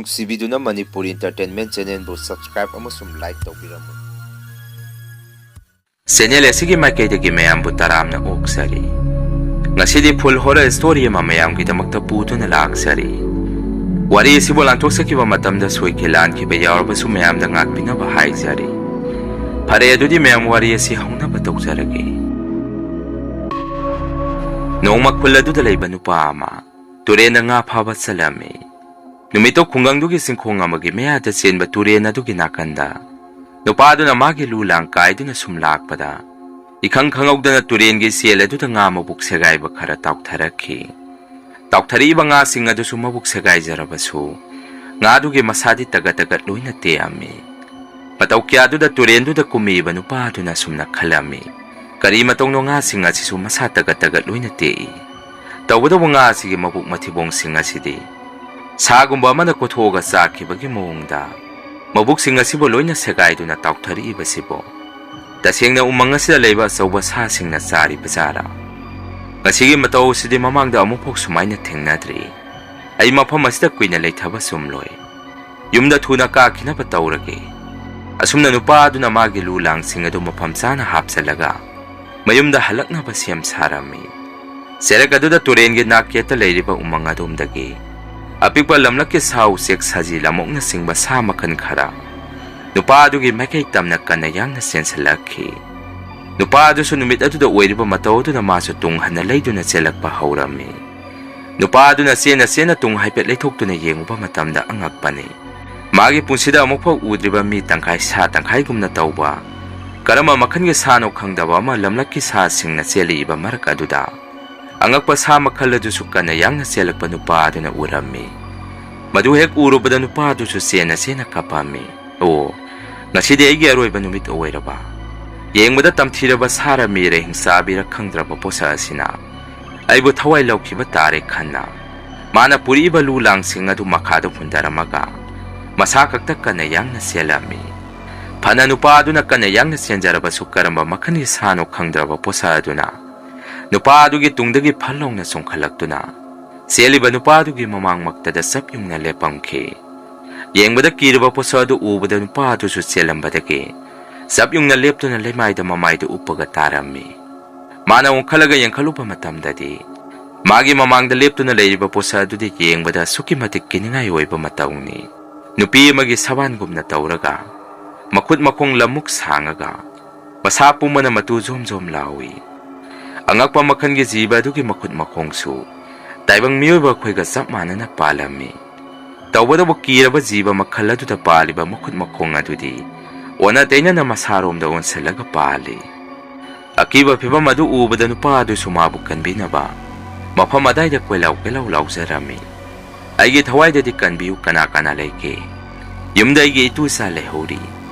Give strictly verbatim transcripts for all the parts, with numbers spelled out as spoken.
ꯅꯨꯡꯁꯤꯕꯤꯗꯨꯅ Manipuri Entertainment Channelꯕꯨ subscribe ꯑꯃꯁꯨꯡ like ꯇꯧꯕꯤꯔꯝꯃꯨ꯫ Channel ꯑꯁꯤꯒꯤ ꯃꯥꯏꯀꯩꯗꯒꯤ ꯃꯌꯥꯝꯕꯨ ꯇꯔꯥꯝꯅ ꯑꯣꯛꯆꯔꯤ꯫ ꯉꯁꯤꯗꯤ full horror story ꯑꯃ ꯃꯌꯥꯝꯒꯤꯗꯃꯛꯇ ꯄꯨꯗꯨꯅ ꯂꯥꯛꯆꯔꯤ꯫ ꯋꯥꯔꯤ ꯑꯁꯤꯕꯨ ꯂꯥꯟꯊꯣꯛꯆꯈꯤꯕ ꯃꯇꯝꯗ ꯁꯣꯏꯈꯤ ꯂꯥꯟꯈꯤꯕ ꯌꯥꯎꯔꯕꯁꯨ ꯃꯌꯥꯝꯗ ꯉꯥꯛꯄꯤꯅꯕ ꯍꯥꯏꯖꯔꯤ꯫ ꯐꯔꯦ, ꯑꯗꯨꯗꯤ ꯃꯌꯥꯝ ꯋꯥꯔꯤ ꯑꯁꯤ ꯍꯧꯅꯕ ꯇꯧꯖꯔꯒꯦ꯫ ꯅꯣꯡꯃ ꯈꯨꯜ ꯑꯗꯨꯗ ꯂꯩꯕ ꯅꯨꯄꯥ ꯑꯃ ꯇꯨꯔꯦꯟꯗ ꯉꯥ ꯐꯥꯕ ꯆꯠꯂꯝꯃꯤ꯫ ꯅꯨꯃꯤꯠꯇꯣ ꯈꯨꯡꯒꯪꯗꯨꯒꯤ ꯆꯤꯡꯈꯣꯡ ꯑꯃꯒꯤ ꯃꯌꯥꯗ ꯆꯦꯟꯕ ꯇꯨꯔꯦꯟ ꯑꯗꯨꯒꯤ ꯅꯥꯀꯟꯗ ꯅꯨꯄꯥꯗꯨꯅ ꯃꯥꯒꯤ ꯂꯨ ꯂꯥꯡ ꯀꯥꯏꯗꯨꯅ ꯁꯨꯝ ꯂꯥꯛꯄꯗ, ꯏꯈꯪ ꯈꯪꯍꯧꯗꯅ ꯇꯨꯔꯦꯟꯒꯤ ꯏꯆꯦꯜ ꯑꯗꯨꯗ ꯉꯥ ꯃꯕꯨꯛ ꯁꯦꯒꯥꯏꯕ ꯈꯔ ꯇꯥꯎꯊꯔꯛꯈꯤ꯫ ꯇꯥꯎꯊꯔꯛꯏꯕ ꯉꯥꯁꯤꯡ ꯑꯗꯨꯁꯨ ꯃꯕꯨꯛ ꯁꯦꯒꯥꯏꯖꯔꯕꯁꯨ, ꯉꯥꯗꯨꯒꯤ ꯃꯁꯥꯗꯤ ꯇꯒꯠ ꯇꯒꯠ ꯂꯣꯏꯅ ꯇꯦꯛꯑꯝꯃꯤ꯫ ꯃꯇꯧ ꯀꯌꯥꯗꯨꯗ ꯇꯨꯔꯦꯟꯗꯨꯗ ꯀꯨꯝꯃꯤꯕ ꯅꯨꯄꯥ ꯑꯗꯨꯅ ꯑꯁꯨꯝꯅ ꯈꯜꯂꯝꯃꯤ, "ꯀꯔꯤ ꯃꯇꯧꯅꯣ, ꯉꯥꯁꯤꯡ ꯑꯁꯤꯁꯨ ꯃꯁꯥ ꯇꯒꯠ ꯇꯒꯠ ꯂꯣꯏꯅ ꯇꯦꯛꯏ? ꯇꯧꯕꯇꯕꯨ ꯉꯥ ꯑꯁꯤꯒꯤ ꯃꯕꯨꯛ ꯃꯊꯤꯕꯣꯡꯁꯤꯡ ꯑꯁꯤꯗꯤ ꯁꯥꯒꯨꯝꯕ ꯑꯃꯅ ꯀꯣꯊꯣꯛꯑꯒ ꯆꯥꯈꯤꯕꯒꯤ ꯃꯑꯣꯡꯗ ꯃꯕꯨꯛꯁꯤꯡ ꯑꯁꯤꯕꯨ ꯂꯣꯏꯅ ꯁꯦꯒꯥꯏꯗꯨꯅ ꯇꯥꯎꯊꯔꯛꯏꯕꯁꯤꯕꯨ ꯇꯁꯦꯡꯅ ꯎꯃꯪ ꯑꯁꯤꯗ ꯂꯩꯕ ꯑꯆꯧꯕ ꯁꯥꯁꯤꯡꯅ ꯆꯥꯔꯤꯕ ꯖꯥꯠꯂꯥ? ꯃꯁꯤꯒꯤ ꯃꯇꯧ ꯑꯁꯤꯗꯤ ꯃꯃꯥꯡꯗ ꯑꯃꯨꯛꯐꯥꯎ ꯁꯨꯃꯥꯏꯅ ꯊꯦꯡꯅꯗ꯭ꯔꯤ꯫ ꯑꯩ ꯃꯐꯝ ꯑꯁꯤꯗ ꯀꯨꯏꯅ ꯂꯩꯊꯕ ꯆꯨꯝꯂꯣꯏ꯫ ꯌꯨꯝꯗ ꯊꯨꯅ ꯀꯥꯈꯤꯅꯕ ꯇꯧꯔꯒꯦ꯫" ꯑꯁꯨꯝꯅ ꯅꯨꯄꯥ ꯑꯗꯨꯅ ꯃꯥꯒꯤ ꯂꯨ ꯂꯥꯡꯁꯤꯡ ꯑꯗꯨ ꯃꯐꯝ ꯆꯥꯅ ꯍꯥꯞꯆꯜꯂꯒ ꯃꯌꯨꯝꯗ ꯍꯜꯂꯛꯅꯕ ꯁꯦꯝ ꯁꯥꯔꯝꯃꯤ꯫ ꯆꯦꯔꯛ ꯑꯗꯨꯗ ꯇꯨꯔꯦꯟꯒꯤ ꯅꯥꯛꯌꯦꯠꯇ ꯂꯩꯔꯤꯕ ꯎꯃꯪ ꯑꯗꯣꯝꯗꯒꯤ ꯑꯄꯤꯛꯄ ꯂꯝꯂꯛꯀꯤ ꯁꯥ ꯎꯆꯦꯛ, ꯁꯖꯤ, ꯂꯝꯑꯣꯛꯅꯆꯤꯡꯕ ꯁꯥ ꯃꯈꯜ ꯈꯔ ꯅꯨꯄꯥ ꯑꯗꯨꯒꯤ ꯃꯥꯏꯀꯩ ꯇꯝꯅ ꯀꯟꯅ ꯌꯥꯡꯅ ꯆꯦꯟꯁꯤꯜꯂꯛꯈꯤ꯫ ꯅꯨꯄꯥ ꯑꯗꯨꯁꯨ ꯅꯨꯃꯤꯠ ꯑꯗꯨꯗ ꯑꯣꯏꯔꯤꯕ ꯃꯇꯧ ꯑꯗꯨꯅ ꯃꯥꯁꯨ ꯇꯨꯡ ꯍꯟꯅ ꯂꯩꯗꯨꯅ ꯆꯦꯜꯂꯛꯄ ꯍꯧꯔꯝꯃꯤ꯫ ꯅꯨꯄꯥ ꯑꯗꯨꯅ ꯆꯦꯟꯅ ꯆꯦꯟꯅ ꯇꯨꯡ ꯍꯥꯏꯐꯦꯠ ꯂꯩꯊꯣꯛꯇꯨꯅ ꯌꯦꯡꯉꯨꯕ ꯃꯇꯝꯗ ꯑꯉꯛꯄꯅꯤ꯫ ꯃꯥꯒꯤ ꯄꯨꯟꯁꯤꯗ ꯑꯃꯨꯛꯐꯥꯎ ꯎꯗ꯭ꯔꯤꯕ ꯃꯤ ꯇꯪꯈꯥꯏ ꯁꯥ ꯇꯪꯈꯥꯏꯒꯨꯝꯅ ꯇꯧꯕ, ꯀꯔꯝꯕ ꯃꯈꯜꯒꯤ ꯁꯥꯅꯣ ꯈꯪꯗꯕ ꯑꯃ ꯂꯝꯂꯛꯀꯤ ꯁꯥꯁꯤꯡꯅ ꯆꯦꯜꯂꯛꯏꯕ ꯃꯔꯛ ꯑꯗꯨꯗ, ꯑꯉꯛꯄ ꯁꯥ ꯃꯈꯜ ꯑꯗꯨꯁꯨ ꯀꯟꯅ ꯌꯥꯡꯅ ꯆꯦꯜꯂꯛꯄ ꯅꯨꯄꯥ ꯑꯗꯨꯅ ꯎꯔꯝꯃꯤ꯫ ꯃꯗꯨ ꯍꯦꯛ ꯎꯔꯨꯕꯗ ꯅꯨꯄꯥ ꯑꯗꯨꯁꯨ ꯆꯦꯟꯅ ꯆꯦꯟꯅ ꯀꯞꯄꯝꯃꯤ꯫ "ꯑꯣ, ꯉꯁꯤꯗꯤ ꯑꯩꯒꯤ ꯑꯔꯣꯏꯕ ꯅꯨꯃꯤꯠ ꯑꯣꯏꯔꯕ? ꯌꯦꯡꯕꯗ ꯇꯝꯊꯤꯔꯕ ꯁꯥꯔ ꯃꯤꯔ ꯍꯤꯡꯆꯥꯕꯤꯔ ꯈꯪꯗ꯭ꯔꯕ ꯄꯣꯠꯁꯛ ꯑꯁꯤꯅ ꯑꯩꯕꯨ ꯊꯋꯥꯏ ꯂꯧꯈꯤꯕ ꯇꯥꯔꯦ" ꯈꯟꯅ, ꯃꯥꯅ ꯄꯨꯔꯛꯏꯕ ꯂꯨ ꯂꯥꯡꯁꯤꯡ ꯑꯗꯨ ꯃꯈꯥꯗ ꯍꯨꯟꯊꯔꯝꯃꯒ ꯃꯁꯥ ꯈꯛꯇ ꯀꯟꯅ ꯌꯥꯡꯅ ꯆꯦꯜꯂꯝꯃꯤ꯫ ꯐꯅ ꯅꯨꯄꯥ ꯑꯗꯨꯅ ꯀꯟꯅ ꯌꯥꯡꯅ ꯆꯦꯟꯖꯔꯕꯁꯨ, ꯀꯔꯝꯕ ꯃꯈꯜꯒꯤ ꯁꯥꯅꯣ ꯈꯪꯗ꯭ꯔꯕ ꯄꯣꯠꯁꯛ ꯑꯗꯨꯅ ꯅꯨꯄꯥ ꯑꯗꯨꯒꯤ ꯇꯨꯡꯗꯒꯤ ꯐꯜ ꯂꯥꯎꯅ ꯆꯣꯡꯈꯠꯂꯛꯇꯨꯅ ꯆꯦꯜꯂꯤꯕ ꯅꯨꯄꯥ ꯑꯗꯨꯒꯤ ꯃꯃꯥꯡꯃꯛꯇꯗ ꯆꯞ ꯌꯨꯡꯅ ꯂꯦꯞꯄꯝꯈꯤ꯫ ꯌꯦꯡꯕꯗ ꯀꯤꯔꯕ ꯄꯣꯠꯁꯛ ꯑꯗꯨ ꯎꯕꯗ ꯅꯨꯄꯥ ꯑꯗꯨꯁꯨ ꯆꯦꯜꯂꯝꯕꯗꯒꯤ ꯆꯞ ꯌꯨꯡꯅ ꯂꯦꯞꯇꯨꯅ ꯂꯩꯃꯥꯏꯗ ꯃꯃꯥꯏꯗꯨ ꯎꯞꯄꯒ ꯇꯥꯔꯝꯃꯤ꯫ ꯃꯥꯅ ꯑꯣꯟꯈꯠꯂꯒ ꯌꯦꯡꯈꯠꯂꯨꯕ ꯃꯇꯝꯗꯗꯤ ꯃꯥꯒꯤ ꯃꯃꯥꯡꯗ ꯂꯦꯞꯇꯨꯅ ꯂꯩꯔꯤꯕ ꯄꯣꯠꯁꯛ ꯑꯗꯨꯗꯤ ꯌꯦꯡꯕꯗ ꯑꯁꯨꯛꯀꯤ ꯃꯇꯤꯛ ꯀꯤꯅꯤꯡꯉꯥꯏ ꯑꯣꯏꯕ ꯃꯇꯧꯅꯤ꯫ ꯅꯨꯄꯤ ꯑꯃꯒꯤ ꯁꯕꯥꯟꯒꯨꯝꯅ ꯇꯧꯔꯒ, ꯃꯈꯨꯠ ꯃꯈꯣꯡ ꯂꯝꯃꯨꯛ ꯁꯥꯡꯉꯒ, ꯃꯁꯥ ꯄꯨꯝꯕꯅ ꯃꯇꯨ ꯖꯣꯝ ꯖꯣꯝ ꯂꯥꯎꯏ꯫ ꯑꯉꯛꯄ ꯃꯈꯜꯒꯤ ꯖꯤꯕ ꯑꯗꯨꯒꯤ ꯃꯈꯨꯠ ꯃꯈꯣꯡꯁꯨ ꯇꯥꯏꯕꯪ ꯃꯤꯑꯣꯏꯕ ꯑꯩꯈꯣꯏꯒ ꯆꯞ ꯃꯥꯟꯅꯅ ꯄꯥꯜꯂꯝꯃꯤ꯫ ꯇꯧꯕꯇꯕꯨ ꯀꯤꯔꯕ ꯖꯤꯕ ꯃꯈꯜ ꯑꯗꯨꯗ ꯄꯥꯜꯂꯤꯕ ꯃꯈꯨꯠ ꯃꯈꯣꯡ ꯑꯗꯨꯗꯤ ꯑꯣꯟꯅ ꯇꯩꯅꯅ ꯃꯁꯥꯔꯣꯝꯗ ꯑꯣꯟꯁꯤꯜꯂꯒ ꯄꯥꯜꯂꯤ꯫ ꯑꯀꯤꯕ ꯐꯤꯚꯝ ꯑꯗꯨ ꯎꯕꯗ ꯅꯨꯄꯥ ꯑꯗꯨꯁꯨ ꯃꯥꯕꯨ ꯀꯟꯕꯤꯅꯕ ꯃꯐꯝ ꯑꯗꯥꯏꯗ ꯀꯣꯏꯂꯥꯎ ꯀꯣꯏꯂꯥꯎ ꯂꯥꯎꯖꯔꯝꯃꯤ꯫ "ꯑꯩꯒꯤ ꯊꯋꯥꯏꯗꯗꯤ ꯀꯟꯕꯤꯌꯨ, ꯀꯅꯥ ꯀꯅꯥ ꯂꯩꯒꯦ? ꯌꯨꯝꯗ ꯑꯩꯒꯤ ꯏꯇꯨ ꯏꯆꯥ ꯂꯩꯍꯧꯔꯤ꯫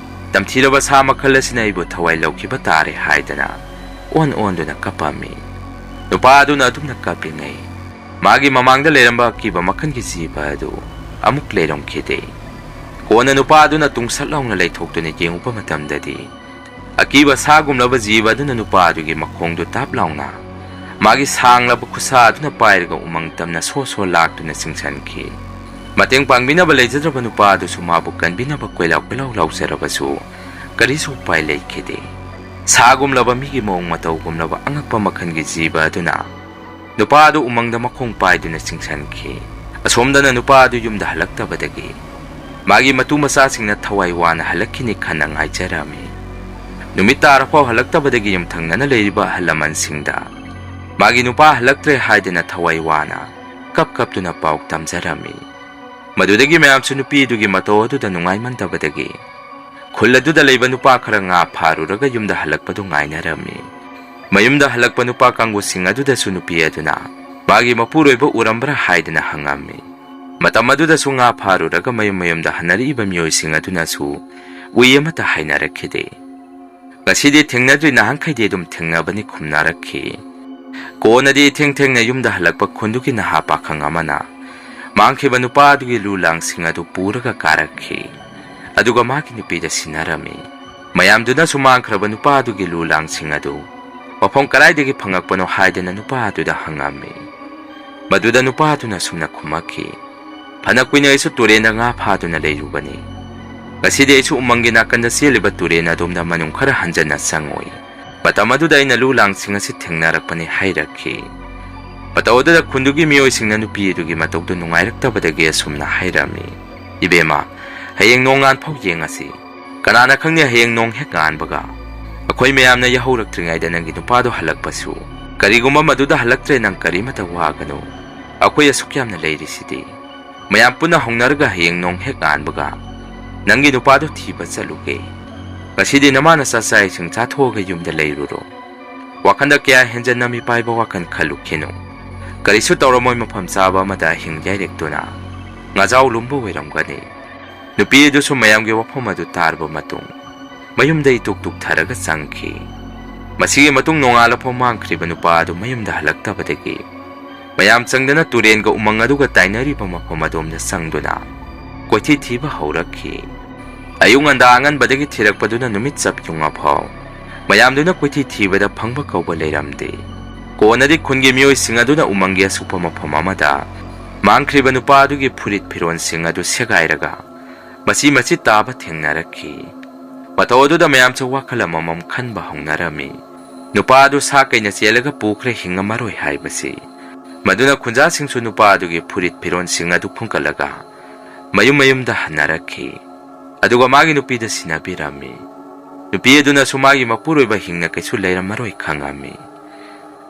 ꯇꯝꯊꯤꯔꯕ ꯁꯥ ꯃꯈꯜ ꯑꯁꯤꯅ ꯑꯩꯕꯨ ꯊꯋꯥꯏ ꯂꯧꯈꯤꯕ ꯇꯥꯔꯦ" ꯍꯥꯏꯗꯅ ꯑꯣꯟ ꯑꯣꯟꯗꯨꯅ ꯀꯞꯄꯝꯃꯤ꯫ ꯅꯨꯄꯥ ꯑꯗꯨꯅ ꯑꯗꯨꯝꯅ ꯀꯞꯂꯤꯉꯩ ꯃꯥꯒꯤ ꯃꯃꯥꯡꯗ ꯂꯩꯔꯝꯕ ꯑꯀꯤꯕ ꯃꯈꯜꯒꯤ ꯖꯤꯕ ꯑꯗꯨ ꯑꯃꯨꯛ ꯂꯩꯔꯝꯈꯤꯗꯦ꯫ ꯀꯣꯟꯅ ꯅꯨꯄꯥ ꯑꯗꯨꯅ ꯇꯨꯡꯁꯠ ꯂꯥꯎꯅ ꯂꯩꯊꯣꯛꯇꯨꯅ ꯌꯦꯡꯉꯨꯕ ꯃꯇꯝꯗꯗꯤ, ꯑꯀꯤꯕ ꯁꯥꯒꯨꯝꯂꯕ ꯖꯤꯕ ꯑꯗꯨꯅ ꯅꯨꯄꯥ ꯑꯗꯨꯒꯤ ꯃꯈꯣꯡꯗꯨ ꯇꯥꯞ ꯂꯥꯎꯅ ꯃꯥꯒꯤ ꯁꯥꯡꯂꯕ ꯈꯨꯠꯁꯥ ꯑꯗꯨꯅ ꯄꯥꯏꯔꯒ ꯎꯃꯪ ꯇꯝꯅ ꯁꯣ ꯁꯣ ꯂꯥꯛꯇꯨꯅ ꯆꯤꯡꯁꯤꯟꯈꯤ꯫ ꯃꯇꯦꯡ ꯄꯥꯡꯕꯤꯅꯕ ꯂꯩꯖꯗ꯭ꯔꯕ ꯅꯨꯄꯥ ꯑꯗꯨꯁꯨ ꯃꯥꯕꯨ ꯀꯟꯕꯤꯅꯕ ꯀꯣꯏꯂꯥꯎ ꯀꯣꯏꯂꯥꯎ ꯂꯥꯎꯖꯔꯕꯁꯨ ꯀꯔꯤꯁꯨ ꯎꯄꯥꯏ ꯂꯩꯈꯤꯗꯦ꯫ ꯁꯥꯒꯨꯝꯂꯕ ꯃꯤꯒꯤ ꯃꯑꯣꯡ ꯃꯇꯧꯒꯨꯝꯂꯕ ꯑꯉꯛꯄ ꯃꯈꯜꯒꯤ ꯖꯤꯕ ꯑꯗꯨꯅ ꯅꯨꯄꯥ ꯑꯗꯨ ꯎꯃꯪꯗ ꯃꯈꯣꯡ ꯄꯥꯏꯗꯨꯅ ꯆꯤꯡꯁꯤꯟꯈꯤ꯫ ꯑꯁꯣꯝꯗꯅ ꯅꯨꯄꯥ ꯑꯗꯨ ꯌꯨꯝꯗ ꯍꯜꯂꯛꯇꯕꯗꯒꯤ ꯃꯥꯒꯤ ꯃꯇꯨ ꯃꯆꯥꯁꯤꯡꯅ ꯊꯋꯥꯏ ꯋꯥꯅ ꯍꯜꯂꯛꯈꯤꯅꯤ ꯈꯟꯅ ꯉꯥꯏꯖꯔꯝꯃꯤ꯫ ꯅꯨꯃꯤꯠ ꯇꯥꯔꯐꯥꯎ ꯍꯜꯂꯛꯇꯕꯗꯒꯤ ꯌꯨꯝꯊꯪꯅꯅ ꯂꯩꯔꯤꯕ ꯑꯍꯜ ꯂꯃꯟꯁꯤꯡꯗ ꯃꯥꯒꯤ ꯅꯨꯄꯥ ꯍꯜꯂꯛꯇ꯭ꯔꯦ ꯍꯥꯏꯗꯅ ꯊꯋꯥꯏ ꯋꯥꯅ ꯀꯞ ꯀꯞꯇꯨꯅ ꯄꯥꯎ ꯇꯝꯖꯔꯝꯃꯤ꯫ ꯃꯗꯨꯗꯒꯤ ꯃꯌꯥꯝꯁꯨ ꯅꯨꯄꯤꯗꯨꯒꯤ ꯃꯇꯧ ꯑꯗꯨꯗ ꯅꯨꯡꯉꯥꯏꯃꯟꯗꯕꯗꯒꯤ ꯈꯨꯜ ꯑꯗꯨꯗ ꯂꯩꯕ ꯅꯨꯄꯥ ꯈꯔ ꯉꯥ ꯐꯥꯔꯨꯔꯒ ꯌꯨꯝꯗ ꯍꯜꯂꯛꯄꯗꯨ ꯉꯥꯏꯅꯔꯝꯃꯤ꯫ ꯃꯌꯨꯝꯗ ꯍꯜꯂꯛꯄ ꯅꯨꯄꯥ ꯀꯥꯡꯕꯨꯁꯤꯡ ꯑꯗꯨꯗꯁꯨ ꯅꯨꯄꯤ ꯑꯗꯨꯅ ꯃꯥꯒꯤ ꯃꯄꯨꯔꯣꯏꯕ ꯎꯔꯝꯕ꯭ꯔꯥ ꯍꯥꯏꯗꯅ ꯍꯪꯉꯝꯃꯤ꯫ ꯃꯇꯝ ꯑꯗꯨꯗꯁꯨ ꯉꯥ ꯐꯥꯔꯨꯔꯒ ꯃꯌꯨꯝ ꯃꯌꯨꯝꯗ ꯍꯟꯅꯔꯛꯏꯕ ꯃꯤꯑꯣꯏꯁꯤꯡ ꯑꯗꯨꯅꯁꯨ ꯎꯏ ꯑꯃꯠꯇ ꯍꯥꯏꯅꯔꯛꯈꯤꯗꯦ꯫ "ꯉꯁꯤꯗꯤ ꯊꯦꯡꯅꯗ꯭ꯔꯤ, ꯅꯍꯥꯟꯈꯩꯗꯤ ꯑꯗꯨꯝ ꯊꯦꯡꯅꯕꯅꯤ" ꯈꯨꯝꯅꯔꯛꯈꯤ꯫ ꯀꯣꯟꯅꯗꯤ ꯏꯊꯦꯡ ꯊꯦꯡꯅ ꯌꯨꯝꯗ ꯍꯜꯂꯛꯄ ꯈꯨꯟꯗꯨꯒꯤ ꯅꯍꯥ ꯄꯥꯈꯪ ꯑꯃꯅ ꯃꯥꯡꯈꯤꯕ ꯅꯨꯄꯥ ꯑꯗꯨꯒꯤ ꯂꯨ ꯂꯥꯡꯁꯤꯡ ꯑꯗꯨ ꯄꯨꯔꯒ ꯀꯥꯔꯛꯈꯤ꯫ ꯑꯗꯨꯒ ꯃꯥꯒꯤ ꯅꯨꯄꯤꯗ ꯁꯤꯟꯅꯔꯝꯃꯤ꯫ ꯃꯌꯥꯝꯗꯨꯅꯁꯨ ꯃꯥꯡꯈ꯭ꯔꯕ ꯅꯨꯄꯥ ꯑꯗꯨꯒꯤ ꯂꯨ ꯂꯥꯡꯁꯤꯡ ꯑꯗꯨ ꯃꯐꯝ ꯀꯗꯥꯏꯗꯒꯤ ꯐꯪꯉꯛꯄꯅꯣ ꯍꯥꯏꯗꯅ ꯅꯨꯄꯥ ꯑꯗꯨꯗ ꯍꯪꯉꯝꯃꯤ꯫ ꯃꯗꯨꯗ ꯅꯨꯄꯥ ꯑꯗꯨꯅ ꯁꯨꯝꯅ ꯈꯨꯝꯃꯛꯈꯤ, ꯐꯅ ꯀꯨꯏꯅ ꯑꯩꯁꯨ ꯇꯨꯔꯦꯟꯗ ꯉꯥ ꯐꯥꯗꯨꯅ ꯂꯩꯔꯨꯕꯅꯤ꯫ ꯉꯁꯤꯗꯤ ꯑꯩꯁꯨ ꯎꯃꯪꯒꯤ ꯅꯥꯀꯟꯗ ꯆꯦꯜꯂꯤꯕ ꯇꯨꯔꯦꯟ ꯑꯗꯣꯝꯗ ꯃꯅꯨꯡ ꯈꯔ ꯍꯟꯖꯟꯅ ꯆꯪꯉꯨꯏ꯫ ꯃꯇꯝ ꯑꯗꯨꯗ ꯑꯩꯅ ꯂꯨ ꯂꯥꯡꯁꯤꯡ ꯑꯁꯤ ꯊꯦꯡꯅꯔꯛꯄꯅꯤ ꯍꯥꯏꯔꯛꯈꯤ꯫ ꯃꯇꯧ ꯑꯗꯨꯗ ꯈꯨꯟꯗꯨꯒꯤ ꯃꯤꯑꯣꯏꯁꯤꯡꯅ ꯅꯨꯄꯤ ꯑꯗꯨꯒꯤ ꯃꯇꯧꯗꯨ ꯅꯨꯡꯉꯥꯏꯔꯛꯇꯕꯗꯒꯤ ꯑꯁꯨꯝꯅ ꯍꯥꯏꯔꯝꯃꯤ, "ꯏꯕꯦꯝꯃ, ꯍꯌꯦꯡ ꯅꯣꯡꯉꯥꯟ ꯐꯥꯎ ꯌꯦꯡꯉꯁꯤ꯫ ꯀꯅꯥꯅ ꯈꯪꯅꯤ, ꯍꯌꯦꯡ ꯅꯣꯡ ꯍꯦꯛ ꯉꯥꯟꯕꯒ ꯑꯩꯈꯣꯏ ꯃꯌꯥꯝꯅ ꯌꯥꯍꯧꯔꯛꯇ꯭ꯔꯤꯉꯩꯗ ꯅꯪꯒꯤ ꯅꯨꯄꯥꯗꯣ ꯍꯜꯂꯛꯄꯁꯨ꯫ ꯀꯔꯤꯒꯨꯝꯕ ꯃꯗꯨꯗ ꯍꯜꯂꯛꯇ꯭ꯔꯦ, ꯅꯪ ꯀꯔꯤꯃꯇ ꯋꯥꯒꯅꯨ꯫ ꯑꯩꯈꯣꯏ ꯑꯁꯨꯛ ꯌꯥꯝꯅ ꯂꯩꯔꯤꯁꯤꯗꯤ꯫ ꯃꯌꯥꯝ ꯄꯨꯟꯅ ꯍꯧꯅꯔꯒ ꯍꯌꯦꯡ ꯅꯣꯡ ꯍꯦꯛ ꯉꯥꯟꯕꯒ ꯅꯪꯒꯤ ꯅꯨꯄꯥꯗꯣ ꯊꯤꯕ ꯆꯠꯂꯨꯒꯦ꯫ ꯉꯁꯤꯗꯤ ꯅꯃꯥꯅ ꯆꯥꯛ ꯆꯥꯛ ꯏꯁꯤꯡ ꯆꯥꯊꯣꯛꯑꯒ ꯌꯨꯝꯗ ꯂꯩꯔꯨꯔꯣ꯫ ꯋꯥꯈꯟꯗ ꯀꯌꯥ ꯍꯦꯟꯖꯟꯅ ꯃꯤꯄꯥꯏꯕ ꯋꯥꯈꯜ ꯈꯜꯂꯨꯈꯤꯅꯨ꯫ ꯀꯔꯤꯁꯨ ꯇꯧꯔꯝꯃꯣꯏ, ꯃꯐꯝ ꯆꯥꯕ ꯑꯃꯗ ꯑꯍꯤꯡ ꯌꯥꯏꯔꯦꯛꯇꯨꯅ ꯉꯥꯖꯥꯎ ꯂꯨꯝꯕ ꯑꯣꯏꯔꯝꯒꯅꯤ꯫" ꯅꯨꯄꯤ ꯑꯗꯨꯁꯨ ꯃꯌꯥꯝꯒꯤ ꯋꯥꯐꯝ ꯑꯗꯨ ꯇꯥꯔꯕ ꯃꯇꯨꯡ ꯃꯌꯨꯝꯗ ꯏꯇꯨꯛ ꯇꯨꯛꯊꯔꯒ ꯆꯪꯈꯤ꯫ ꯃꯁꯤꯒꯤ ꯃꯇꯨꯡ ꯅꯣꯡꯉꯥꯜꯂꯐꯥꯎ ꯃꯥꯡꯈ꯭ꯔꯤꯕ ꯅꯨꯄꯥ ꯑꯗꯨ ꯃꯌꯨꯝꯗ ꯍꯜꯂꯛꯇꯕꯗꯒꯤ ꯃꯌꯥꯝ ꯆꯪꯗꯅ ꯇꯨꯔꯦꯟꯒ ꯎꯃꯪ ꯑꯗꯨꯒ ꯇꯥꯏꯅꯔꯤꯕ ꯃꯐꯝ ꯑꯗꯣꯝꯗ ꯆꯪꯗꯨꯅ ꯀꯣꯏꯊꯤ ꯊꯤꯕ ꯍꯧꯔꯛꯈꯤ꯫ ꯑꯌꯨꯛ ꯉꯟꯗꯥ ꯑꯉꯟꯕꯗꯒꯤ ꯊꯤꯔꯛꯄꯗꯨꯅ ꯅꯨꯃꯤꯠ ꯆꯞ ꯌꯨꯡꯉꯐꯥꯎ ꯃꯌꯥꯝꯗꯨꯅ ꯀꯣꯏꯊꯤ ꯊꯤꯕꯗ ꯐꯪꯕ ꯀꯧꯕ ꯂꯩꯔꯝꯗꯦ꯫ ꯀꯣꯟꯅꯗꯤ ꯈꯨꯟꯒꯤ ꯃꯤꯑꯣꯏꯁꯤꯡ ꯑꯗꯨꯅ ꯎꯃꯪꯒꯤ ꯑꯁꯨꯛꯄ ꯃꯐꯝ ꯑꯃꯗ ꯃꯥꯡꯈ꯭ꯔꯤꯕ ꯅꯨꯄꯥ ꯑꯗꯨꯒꯤ ꯐꯨꯔꯤꯠ ꯐꯤꯔꯣꯟꯁꯤꯡ ꯑꯗꯨ ꯁꯦꯒꯥꯏꯔꯒ ꯃꯆꯤ ꯃꯆꯤ ꯇꯥꯕ ꯊꯦꯡꯅꯔꯛꯈꯤ꯫ ꯃꯇꯧ ꯑꯗꯨꯗ ꯃꯌꯥꯝꯁꯨ ꯋꯥꯈꯜ ꯑꯃꯃꯝ ꯈꯟꯕ ꯍꯧꯅꯔꯝꯃꯤ꯫ ꯅꯨꯄꯥ ꯑꯗꯨ ꯁꯥ ꯀꯩꯅ ꯆꯦꯜꯂꯒ ꯄꯨꯈ꯭ꯔꯦ, ꯍꯤꯡꯉꯝꯃꯔꯣꯏ ꯍꯥꯏꯕꯁꯤ꯫ ꯃꯗꯨꯅ ꯈꯨꯟꯖꯥꯁꯤꯡꯁꯨ ꯅꯨꯄꯥ ꯑꯗꯨꯒꯤ ꯐꯨꯔꯤꯠ ꯐꯤꯔꯣꯟꯁꯤꯡ ꯑꯗꯨ ꯈꯨꯟꯒꯠꯂꯒ ꯃꯌꯨꯝ ꯃꯌꯨꯝꯗ ꯍꯟꯅꯔꯛꯈꯤ꯫ ꯑꯗꯨꯒ ꯃꯥꯒꯤ ꯅꯨꯄꯤꯗ ꯁꯤꯟꯅꯕꯤꯔꯝꯃꯤ꯫ ꯅꯨꯄꯤ ꯑꯗꯨꯅꯁꯨ ꯃꯥꯒꯤ ꯃꯄꯨꯔꯣꯏꯕ ꯍꯤꯡꯅ ꯀꯩꯁꯨ ꯂꯩꯔꯝꯃꯔꯣꯏ ꯈꯪꯉꯝꯃꯤ꯫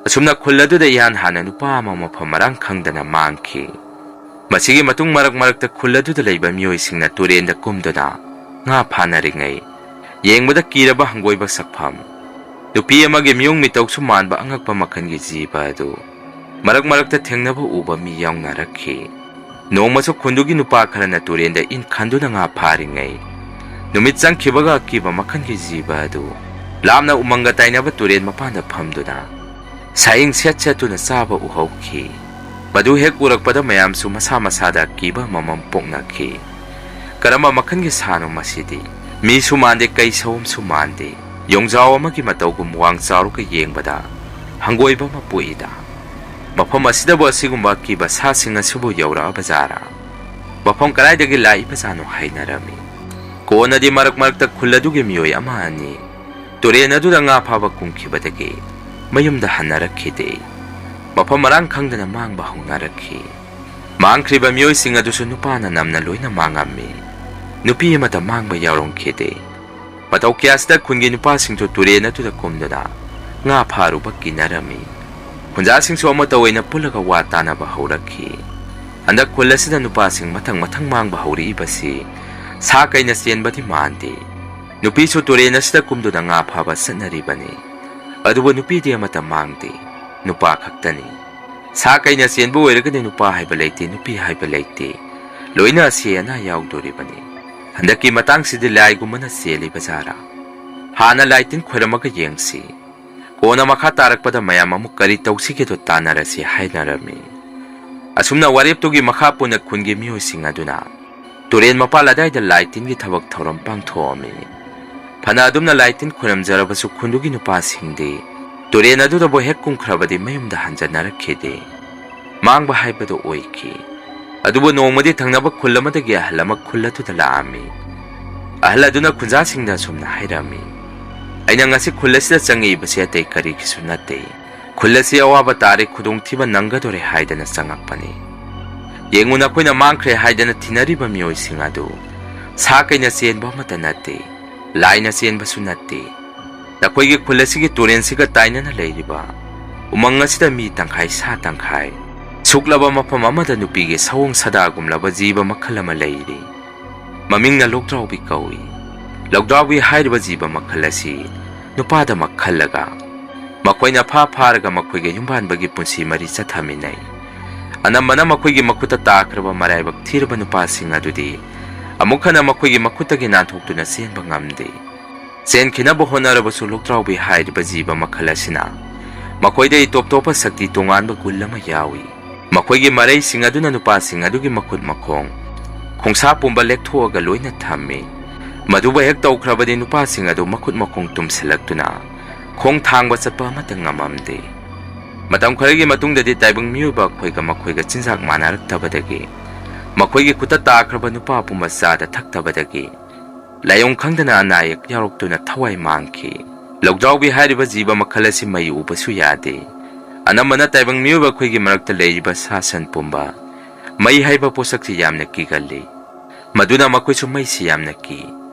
ꯑꯁꯨꯝꯅ ꯈꯨꯜ ꯑꯗꯨꯗ ꯏꯍꯥꯟ ꯍꯥꯟꯅ ꯅꯨꯄꯥ ꯑꯃ ꯃꯐꯝ ꯃꯔꯥꯡ ꯈꯪꯗꯅ ꯃꯥꯡꯈꯤ꯫ ꯃꯁꯤꯒꯤ ꯃꯇꯨꯡ ꯃꯔꯛ ꯃꯔꯛꯇ ꯈꯨꯜ ꯑꯗꯨꯗ ꯂꯩꯕ ꯃꯤꯑꯣꯏꯁꯤꯡꯅ ꯇꯨꯔꯦꯟꯗ ꯀꯨꯝꯗꯨꯅ ꯉꯥ ꯐꯥꯅꯔꯤꯉꯩ, ꯌꯦꯡꯕꯗ ꯀꯤꯔꯕ ꯍꯪꯒꯣꯏꯕ ꯁꯛꯐꯝ, ꯅꯨꯄꯤ ꯑꯃꯒꯤ ꯃꯤꯑꯣꯡ ꯃꯤꯇꯧꯁꯨ ꯃꯥꯟꯕ ꯑꯉꯛꯄ ꯃꯈꯜꯒꯤ ꯖꯤꯕ ꯑꯗꯨ ꯃꯔꯛ ꯃꯔꯛꯇ ꯊꯦꯡꯅꯕ ꯎꯕ ꯃꯤ ꯌꯥꯎꯅꯔꯛꯈꯤ꯫ ꯅꯣꯡꯃꯁꯨ ꯈꯨꯟꯗꯨꯒꯤ ꯅꯨꯄꯥ ꯈꯔꯅ ꯇꯨꯔꯦꯟꯗ ꯏꯟ ꯈꯟꯗꯨꯅ ꯉꯥ ꯐꯥꯔꯤꯉꯩ, ꯅꯨꯃꯤꯠ ꯆꯪꯈꯤꯕꯒ ꯑꯀꯤꯕ ꯃꯈꯜꯒꯤ ꯖꯤꯕ ꯑꯗꯨ ꯂꯥꯞꯅ ꯎꯃꯪꯒ ꯇꯥꯏꯅꯕ ꯇꯨꯔꯦꯟ ꯃꯄꯥꯟꯗ ꯐꯝꯗꯨꯅ ꯁꯥꯍꯤꯡ ꯁꯦꯠ ꯁꯦꯠꯇꯨꯅ ꯆꯥꯕ ꯎꯍꯧꯈꯤ꯫ ꯃꯗꯨ ꯍꯦꯛ ꯎꯔꯛꯄꯗ ꯃꯌꯥꯝꯁꯨ ꯃꯁꯥ ꯃꯁꯥꯗ ꯑꯀꯤꯕ ꯑꯃꯃꯝ ꯄꯣꯛꯅꯈꯤ꯫ "ꯀꯔꯝꯕ ꯃꯈꯜꯒꯤ ꯁꯥꯅꯣ ꯃꯁꯤꯗꯤ? ꯃꯤꯁꯨ ꯃꯥꯟꯗꯦ, ꯀꯩ ꯁꯑꯣꯝꯁꯨ ꯃꯥꯟꯗꯦ꯫ ꯌꯣꯡꯖꯥꯎ ꯑꯃꯒꯤ ꯃꯇꯧꯒꯨꯝ ꯋꯥꯡ ꯆꯥꯎꯔꯒ ꯌꯦꯡꯕꯗ ꯍꯪꯒꯣꯏꯕ ꯑꯃ ꯄꯣꯛꯏꯗ꯫ ꯃꯐꯝ ꯑꯁꯤꯗꯕꯨ ꯑꯁꯤꯒꯨꯝꯕ ꯑꯀꯤꯕ ꯁꯥꯁꯤꯡ ꯑꯁꯤꯕꯨ ꯌꯧꯔꯛꯑꯕ ꯖꯥꯔꯥ?" ꯃꯐꯝ ꯀꯗꯥꯏꯗꯒꯤ ꯂꯥꯛꯏꯕꯖꯥꯠꯅꯣ ꯍꯥꯏꯅꯔꯝꯃꯤ꯫ ꯀꯣꯟꯅꯗꯤ ꯃꯔꯛ ꯃꯔꯛꯇ ꯈꯨꯜ ꯑꯗꯨꯒꯤ ꯃꯤꯑꯣꯏ ꯑꯃ ꯑꯅꯤ ꯇꯨꯔꯦꯟ ꯑꯗꯨꯗ ꯉꯥ ꯐꯥꯕ ꯀꯨꯝꯈꯤꯕꯗꯒꯤ ꯃꯌꯨꯝꯗ ꯍꯟꯅꯔꯛꯈꯤꯗꯦ꯫ ꯃꯐꯝ ꯃꯔꯥꯡ ꯈꯪꯗꯅ ꯃꯥꯡꯕ ꯍꯧꯅꯔꯛꯈꯤ꯫ ꯃꯥꯡꯈ꯭ꯔꯤꯕ ꯃꯤꯑꯣꯏꯁꯤꯡ ꯑꯗꯨꯁꯨ ꯅꯨꯄꯥꯅ ꯅꯝꯅ ꯂꯣꯏꯅ ꯃꯥꯡꯉꯝꯃꯤ꯫ ꯅꯨꯄꯤ ꯑꯃꯠꯇ ꯃꯥꯡꯕ ꯌꯥꯎꯔꯝꯈꯤꯗꯦ꯫ ꯃꯇꯧ ꯀꯌꯥꯁꯤꯗ ꯈꯨꯟꯒꯤ ꯅꯨꯄꯥꯁꯤꯡꯁꯨ ꯇꯨꯔꯦꯟ ꯑꯗꯨꯗ ꯀꯨꯝꯗꯨꯅ ꯉꯥ ꯐꯥꯔꯨꯕ ꯀꯤꯅꯔꯝꯃꯤ꯫ ꯈꯨꯟꯖꯥꯁꯤꯡꯁꯨ ꯑꯃꯠꯇ ꯑꯣꯏꯅ ꯄꯨꯜꯂꯒ ꯋꯥ ꯇꯥꯅꯕ ꯍꯧꯔꯛꯈꯤ꯫ ꯍꯟꯗꯛ ꯈꯨꯜ ꯑꯁꯤꯗ ꯅꯨꯄꯥꯁꯤꯡ ꯃꯊꯪ ꯃꯊꯪ ꯃꯥꯡꯕ ꯍꯧꯔꯛꯏꯕꯁꯤ ꯁꯥ ꯀꯩꯅ ꯆꯦꯟꯕꯗꯤ ꯃꯥꯟꯗꯦ꯫ ꯅꯨꯄꯤꯁꯨ ꯇꯨꯔꯦꯟ ꯑꯁꯤꯗ ꯀꯨꯝꯗꯨꯅ ꯉꯥ ꯐꯥꯕ ꯆꯠꯅꯔꯤꯕꯅꯤ꯫ ꯑꯗꯨꯕꯨ ꯅꯨꯄꯤꯗꯤ ꯑꯃꯠꯇ ꯃꯥꯡꯗꯦ, ꯅꯨꯄꯥ ꯈꯛꯇꯅꯤ꯫ ꯁꯥ ꯀꯩꯅ ꯆꯦꯟꯕ ꯑꯣꯏꯔꯒꯗꯤ ꯅꯨꯄꯥ ꯍꯥꯏꯕ ꯂꯩꯇꯦ, ꯅꯨꯄꯤ ꯍꯥꯏꯕ ꯂꯩꯇꯦ, ꯂꯣꯏꯅ ꯑꯁꯤ ꯑꯅꯥ ꯌꯥꯎꯗꯣꯔꯤꯕꯅꯤ꯫ ꯍꯟꯗꯛꯀꯤ ꯃꯇꯥꯡꯁꯤꯗꯤ ꯂꯥꯏꯒꯨꯝꯕꯅ ꯆꯦꯜꯂꯤꯕ ꯖꯥꯔꯥ? ꯍꯥꯟꯅ ꯂꯥꯏ ꯇꯤꯟ ꯈꯣꯏꯔꯝꯃꯒ ꯌꯦꯡꯁꯤ, ꯀꯣꯟꯅ ꯃꯈꯥ ꯇꯥꯔꯛꯄꯗ ꯃꯌꯥꯝ ꯑꯃꯨꯛ ꯀꯔꯤ ꯇꯧꯁꯤꯒꯦꯗꯣ ꯇꯥꯟꯅꯔꯁꯤ ꯍꯥꯏꯅꯔꯝꯃꯤ꯫ ꯑꯁꯨꯝꯅ ꯋꯥꯔꯦꯞꯇꯨꯒꯤ ꯃꯈꯥ ꯄꯣꯟꯅ ꯈꯨꯟꯒꯤ ꯃꯤꯑꯣꯏꯁꯤꯡ ꯑꯗꯨꯅ ꯇꯨꯔꯦꯟ ꯃꯄꯥꯜ ꯑꯗꯥꯏꯗ ꯂꯥꯏ ꯇꯤꯟꯒꯤ ꯊꯕꯛ ꯊꯧꯔꯝ ꯄꯥꯡꯊꯣꯛꯑꯝꯃꯤ꯫ ꯐꯅ ꯑꯗꯨꯝꯅ ꯂꯥꯏ ꯇꯤꯟ ꯈꯣꯏꯔꯝꯖꯔꯕꯁꯨ ꯈꯨꯟꯗꯨꯒꯤ ꯅꯨꯄꯥꯁꯤꯡꯗꯤ ꯇꯨꯔꯦꯟ ꯑꯗꯨꯗꯕꯨ ꯍꯦꯛ ꯀꯨꯝꯈ꯭ꯔꯕꯗꯤ ꯃꯌꯨꯝꯗ ꯍꯟꯖꯟꯅꯔꯛꯈꯤꯗꯦ꯫ ꯃꯥꯡꯕ ꯍꯥꯏꯕꯗꯨ ꯑꯣꯏꯈꯤ꯫ ꯑꯗꯨꯕꯨ ꯅꯣꯡꯃꯗꯤ ꯊꯪꯅꯕ ꯈꯨꯜ ꯑꯃꯗꯒꯤ ꯑꯍꯜ ꯑꯃ ꯈꯨꯜ ꯑꯗꯨꯗ ꯂꯥꯛꯑꯝꯃꯤ꯫ ꯑꯍꯜ ꯑꯗꯨꯅ ꯈꯨꯟꯖꯥꯁꯤꯡꯗ ꯑꯁꯨꯝꯅ ꯍꯥꯏꯔꯝꯃꯤ, "ꯑꯩꯅ ꯉꯁꯤ ꯈꯨꯜ ꯑꯁꯤꯗ ꯆꯪꯉꯛꯏꯕꯁꯤ ꯑꯇꯩ ꯀꯔꯤꯒꯤꯁꯨ ꯅꯠꯇꯦ꯫ ꯈꯨꯜ ꯑꯁꯤ ꯑꯋꯥꯕ ꯇꯥꯔꯦ, ꯈꯨꯗꯣꯡꯊꯤꯕ ꯅꯪꯒꯗꯣꯔꯦ ꯍꯥꯏꯗꯅ ꯆꯪꯉꯛꯄꯅꯤ꯫ ꯌꯦꯡꯉꯨ, ꯅꯈꯣꯏꯅ ꯃꯥꯡꯈ꯭ꯔꯦ ꯍꯥꯏꯗꯅ ꯊꯤꯅꯔꯤꯕ ꯃꯤꯑꯣꯏꯁꯤꯡ ꯑꯗꯨ ꯁꯥ ꯀꯩꯅ ꯆꯦꯟꯕ ꯑꯃꯠꯇ ꯅꯠꯇꯦ, ꯂꯥꯏꯅ ꯆꯦꯟꯕꯁꯨ ꯅꯠꯇꯦ꯫ ꯅꯈꯣꯏꯒꯤ ꯈꯨꯜ ꯑꯁꯤꯒꯤ ꯇꯨꯔꯦꯟꯁꯤꯒ ꯇꯥꯏꯅꯅ ꯂꯩꯔꯤꯕ ꯎꯃꯪ ꯑꯁꯤꯗ ꯃꯤ ꯇꯪꯈꯥꯏ ꯁꯥ ꯇꯪꯈꯥꯏ ꯁꯨꯛꯂꯕ ꯃꯐꯝ ꯑꯃꯗ ꯅꯨꯄꯤꯒꯤ ꯁꯑꯣꯡ ꯁꯥꯗꯥꯒꯨꯝꯂꯕ ꯖꯤꯕ ꯃꯈꯜ ꯑꯃ ꯂꯩꯔꯤ꯫ ꯃꯃꯤꯡꯅ ꯂꯣꯛꯗ꯭ꯔꯥꯎꯕꯤ ꯀꯧꯏ꯫ ꯂꯣꯛꯗ꯭ꯔꯥꯎꯕꯤ ꯍꯥꯏꯔꯤꯕ ꯖꯤꯕ ꯃꯈꯜ ꯑꯁꯤ ꯅꯨꯄꯥꯗꯃꯛ ꯈꯜꯂꯒ ꯃꯈꯣꯏꯅ ꯐꯥ ꯐꯥꯔꯒ ꯃꯈꯣꯏꯒ ꯌꯨꯝꯕꯥꯟꯕꯒꯤ ꯄꯨꯟꯁꯤ ꯃꯔꯤ ꯆꯠꯊꯃꯤꯟꯅꯩ꯫ ꯑꯅꯝꯕꯅ ꯃꯈꯣꯏꯒꯤ ꯃꯈꯨꯠꯇ ꯇꯥꯈ꯭ꯔꯕ ꯃꯔꯥꯏꯕꯛ ꯊꯤꯔꯕ ꯅꯨꯄꯥꯁꯤꯡ ꯑꯗꯨꯗꯤ ꯑꯃꯨꯛ ꯍꯟꯅ ꯃꯈꯣꯏꯒꯤ ꯃꯈꯨꯠꯇꯒꯤ ꯅꯥꯟꯊꯣꯛꯇꯨꯅ ꯆꯦꯟꯕ ꯉꯝꯗꯦ꯫ ꯆꯦꯟꯈꯤꯅꯕ ꯍꯣꯠꯅꯔꯕꯁꯨ ꯂꯣꯛꯗ꯭ꯔꯥꯎꯕꯤ ꯍꯥꯏꯔꯤꯕ ꯖꯤꯕ ꯃꯈꯜ ꯑꯁꯤꯅ ꯃꯈꯣꯏꯗ ꯇꯣꯞ ꯇꯣꯞꯄ ꯁꯛꯇꯤ ꯇꯣꯉꯥꯟꯕ ꯒꯨꯟ ꯑꯃ ꯌꯥꯎꯏ꯫ ꯃꯈꯣꯏꯒꯤ ꯃꯔꯩꯁꯤꯡ ꯑꯗꯨꯅ ꯅꯨꯄꯥꯁꯤꯡ ꯑꯗꯨꯒꯤ ꯃꯈꯨꯠ ꯃꯈꯣꯡ, ꯈꯣꯡꯁꯥ ꯄꯨꯝꯕ ꯂꯦꯛꯊꯣꯛꯑꯒ ꯂꯣꯏꯅ ꯊꯝꯃꯤ꯫ ꯃꯗꯨꯕꯨ ꯍꯦꯛ ꯇꯧꯈ꯭ꯔꯕꯗꯤ ꯅꯨꯄꯥꯁꯤꯡ ꯑꯗꯨ ꯃꯈꯨꯠ ꯃꯈꯣꯡ ꯇꯨꯝꯁꯤꯜꯂꯛꯇꯨꯅ ꯈꯣꯡ ꯊꯥꯡꯕ ꯆꯠꯄ ꯑꯃꯠꯇ ꯉꯝꯃꯝꯗꯦ꯫ ꯃꯇꯝ ꯈꯔꯒꯤ ꯃꯇꯨꯡꯗꯗꯤ ꯇꯥꯏꯕꯪ ꯃꯤꯑꯣꯏꯕ ꯑꯩꯈꯣꯏꯒ ꯃꯈꯣꯏꯒ ꯆꯤꯟꯖꯥꯛ ꯃꯥꯟꯅꯔꯛꯇꯕꯗꯒꯤ ꯃꯈꯣꯏꯒꯤ ꯈꯨꯠꯇ ꯇꯥꯈ꯭ꯔꯕ ꯅꯨꯄꯥ ꯄꯨꯝꯕ ꯆꯥꯗ ꯊꯛꯇꯕꯗꯒꯤ ꯂꯥꯏꯑꯣꯡ ꯈꯪꯗꯅ ꯑꯅꯥ ꯑꯌꯦꯛ ꯌꯥꯎꯔꯛꯇꯨꯅ ꯊꯋꯥꯏ ꯃꯥꯡꯈꯤ꯫ ꯂꯧꯗ꯭ꯔꯥꯎꯕꯤ ꯍꯥꯏꯔꯤꯕ ꯖꯤꯕ ꯃꯈꯜ ꯑꯁꯤ ꯃꯩ ꯎꯕꯁꯨ ꯌꯥꯗꯦ꯫ ꯑꯅꯝꯕꯅ ꯇꯥꯏꯕꯪ ꯃꯤꯑꯣꯏꯕ ꯑꯩꯈꯣꯏꯒꯤ ꯃꯔꯛꯇ ꯂꯩꯔꯤꯕ ꯁꯥ ꯁꯟ ꯄꯨꯝꯕ ꯃꯩ ꯍꯥꯏꯕ ꯄꯣꯠꯁꯛꯁꯤ ꯌꯥꯝꯅ ꯀꯤꯒꯜꯂꯤ꯫ ꯃꯗꯨꯅ ꯃꯈꯣꯏꯁꯨ ꯃꯩꯁꯤ ꯌꯥꯝꯅ ꯀꯤ꯫